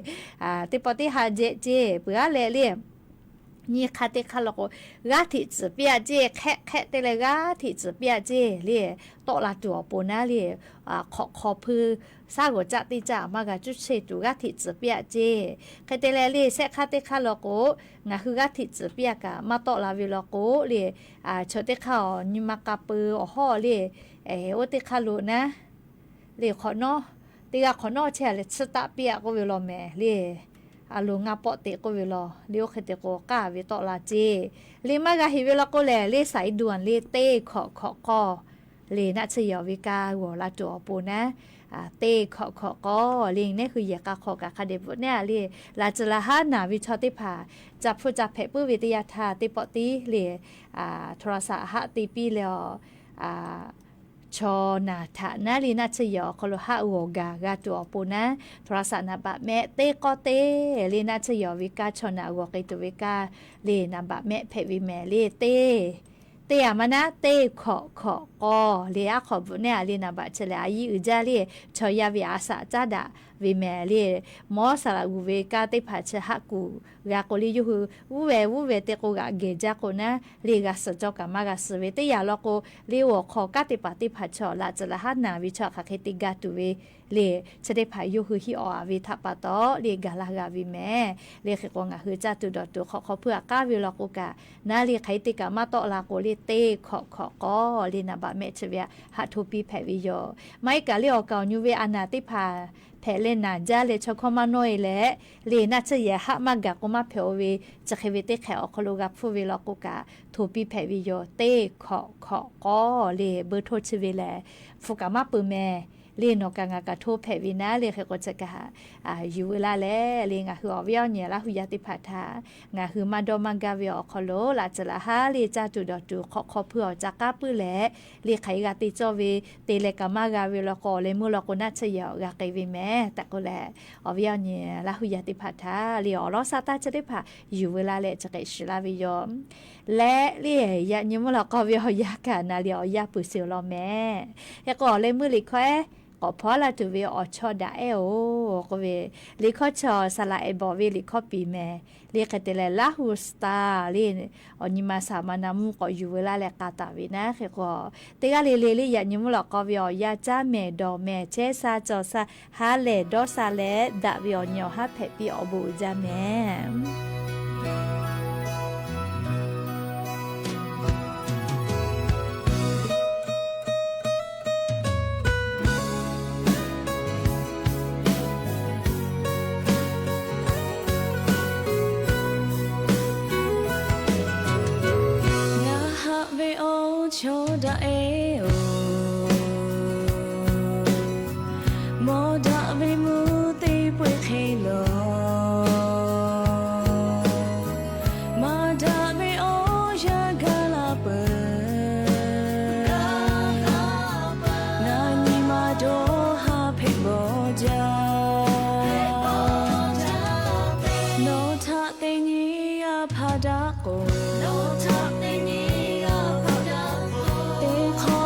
teˇ pawˆ teˇ ha jehˆ ceˇ peuˬ-a leh le, nyi hk'aˇ teˇ hk'aˇ law k'o, g'aˇ hteꞈ tcuhˍ piˇ-a ceˇ, hk'ehˆ hk'ehˆ te leh g'aˇ hteꞈ tcuhˍ piˇ-a ceˇ le, tawˆ la tuˬ awˬ pon naˉ le, hk'awꞈ hk'aw hpuiˇ shaˉ g'awˬ caˆ teˇ caˆ maˇ g'a cuˇ chehˇ tuˬ g'aˇ hteꞈ tcuhˍ piˇ-a ceˇ. Hk'e te leh le shehˆ hk'aˇ teˇ hk'aˇ law k'o, ngaˬ hui g'aˇ hteꞈ tcuhˍ piˇ-a kaꞈ maˇ tawˆ la ve law k'o le, chaw teˇ hk'aˇ awˬ nyi ma k'a peu awˬ hawˉ le, oˇ teˇ hk'aˇ lo naˉ le hk'awꞈ nawˉ, teˇ g'aˇ hk'awꞈ nawˉ chehˇ-a leh tsuhˇ taˆ piˇ-a k'oˆ ve law mehˬ le. A loˍ ngaˇ pawˆ teꞈ k'oˆ ve law le, oˇ hk'e te k'o k'aˇ ve tawˆ la ceˇ. Le maˇ g'a heˍ ve law k'o lehˬ, le saiˍ duˬ-anˍ le teˇ hkawꞈ hkawꞈ k'awˇ le naˆ tsuhˇ yehˬ awˬ ve kaˇ g'awˬ la tuˬ awˬ pon naˉ, teˇ hkawꞈ hkawꞈ k'awˇ le neˇ hui yehˬ k'a hk'aw kaꞈ hk'a dehꞈ bvuhꞈ neˉ-a le, laꞈ tcuhˍ laꞈ haˉ naˬ ve chaw teˇ hpaˍ ca hpfuhˇ ca hpehꞈ puiˉ ve teˇ yanˇ htaˇ teˇ pawˆ tiˉ le, โทรศัพท์ haˆ te piˇ leh a chaw naˬ htaꞈ naˉ le naˆ tsuhˇ yehˬ awˬ hk'aw lo haˆ g'awˬ gaˬ g'a tuˬ awˬ pon naˉ, โทรศัพท์ naˍ baꞈ mehˆ teˇ k'awˇ teˇ le naˆ tsuhˇ yehˬ awˬ ve kaˇ chaw naˬ g'awˬ k'ai tuˬ ve kaˇ le naˍ baꞈ mehˆ hpehꞈ ve mehˬ le teˇ teˇ aꞈ maˇ naˉ teˇ hkawꞈ hkawꞈ k'awˇ le aˉ hk'awꞈ bvuhꞈ neˉ-a le naˍ baꞈ chi lehˬ a yiˇ uiˍ jaˇ le, chaw yaˇ ve aꞈ saꞈ caˉ daꞈ ve mehˬ le, mawˉ saˍ laꞈ g'uˬ ve kaˇ teˇ hpaˍ chi haˆ kuˬ g'a k'o le yawˇ hui g'uˇ veh g'uˇ veh te k'o g'aꞈ gehˬ jaˇ k'o naˉ le g'a suh cawˇ kaꞈ maˇ g'a suh ve teˇ yanˇ law k'o, le awˬ hk'aw kaˇ teˇ hpaˍ teˇ hpaˍ chaw laꞈ tcuhˍ laꞈ haˉ naˬ ve chaw hk'aˬ hk'e te ga tuˬ ve le, chi teˇ hpaˍ yawˇ hui hiˆ awˬ-a ve htaꞈ pa taw le gaˬ laˇ g'a ve mehˬ. Le hk'e k'o ngaˬ hui caˇ tuˬ dawˬ tuˬ hk'awꞈ hk'aw hpuiˇ aꞈ k'aˉ ve law k'o kaꞈ, naˉ le hk'aˬ hk'e te kaꞈ maˇ tawˆ la k'o le teˇ hkawꞈ hkawꞈ k'awˇ le naˍ baꞈ mehˆ chi ve aꞈ haˆ hto piˇ hpehꞈ ve yoˬ. Maˇ heˆ kaꞈ le awˬ kaˍ awˬ nyu ve a naˬ teˇ hpaˍ hpehꞈ leh naˬ jaˇ leh chaw hkawˇ maˇ nawˇ-e leh, le naˆ tsuhˇ yehˬ haˆ maˇ gaˬ k'o maˇ hpehꞈ o ve, chi hk'e ve teˇ hk'ehꞈ awˬ hk'aw lo g'a hpfuhˇ ve law k'o kaꞈ hto piˇ hpehꞈ ve yoˬ. Teˇ hkawꞈ hkawꞈ k'awˇ le beu hto chi ve lehˬ, hpu kaꞈ maˇ peu mehˬ. Le nawˬ kaꞈ ngaˬ kaꞈ hto hpehꞈ ve naˉ le hk'e k'o chi kaꞈ yuˬ veu laˇ leh le ngaˬ hui awˬ viˉ awˬ nyi Laˇ hu yaˇ teˇ hpaˍ htaꞈ ngaˬ hui maˇ dawˇ maˇ gaˇ ve awˬ hk'aw lo laꞈ tcuhˍ laꞈ haˉ le caˇ tuˬ dawˬ tuˬ hk'awꞈ hk'aw hpuiˇ awˬ ca k'aˉ puiˉ leh, le hk'aˬ hk'e g'a te cawˇ ve, te leh kaꞈ maˇ g'a ve law k'o awˬ leh meuˇ law k'o naˆ tsuhˇ yehˬ g'a k'ai ve mehˬ tehꞈ k'oˆ leh, awˬ viˉ awˬ nyi Laˇ hu yaˇ teˇ hpaˍ htaꞈ le awˬ lawn shaˉ taˇ chi teˇ hpaˍ yuˬ veu laˇ leh chi hk'e shiˍ laˇ ve yoˬ. Leh le yaꞈ nyi mvuhˇ lawꞈ k'aw ve awˬ yanˇ kaꞈ naˍ riˍ awˬ yanˇ peuˬ sheˍ law mehˬ. Hk'e k'o awˬ leh meuˇ liꞈ hkawˇ ehˉ k'awꞈ hpaw laˇ tuˬ ve awˬ chawˇ daꞈ ehˉ-oˬ k'oˆ ve, liꞈ hkawˇ chaw saˍ laꞈ ehˍ bawˬ ve liꞈ hkawˇ piˍ mehˬ. Le hk'e te leh Laˇ hu suhˍ taˍ le awˬ nyi ma shaˍ ma na mvuhˇ k'awꞈ yuˬ veu laˇ leh k'a taˍ ve naˉ hk'e k'o, teˇ g'aˇ le le le yaꞈ nyi mvuhˇ lawꞈ k'aw ve awˬ yanˇ caˉ mehˬ dawˬ mehˬ chehˇ sha cawˬ sha ha lehˬ dawˇ sha leh daꞈ ve awˬ nyi awˬ haˉ hpehꞈ piˇ awˬ bon uiˍ jaˇ mehˬ. Ngaˬ haꞈ ve awˬ chawˇ daꞈ ehˉ-oˬ, mawˇ daꞈ ve mvuhˇ teˇ peu-eˬ hk'e lawˬ, maˇ daꞈ ve awˬ yanˇ gaˬ la peuˬ. Ngaˬ nyi ma dawˇ haˉ hpehꞈ bawˬ jaˇ. Nawˬ htaꞈ teˇ nyi g'a hpaˇ daꞈ k'o, teˇ hk'awꞈ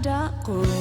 daꞈ k'oˆ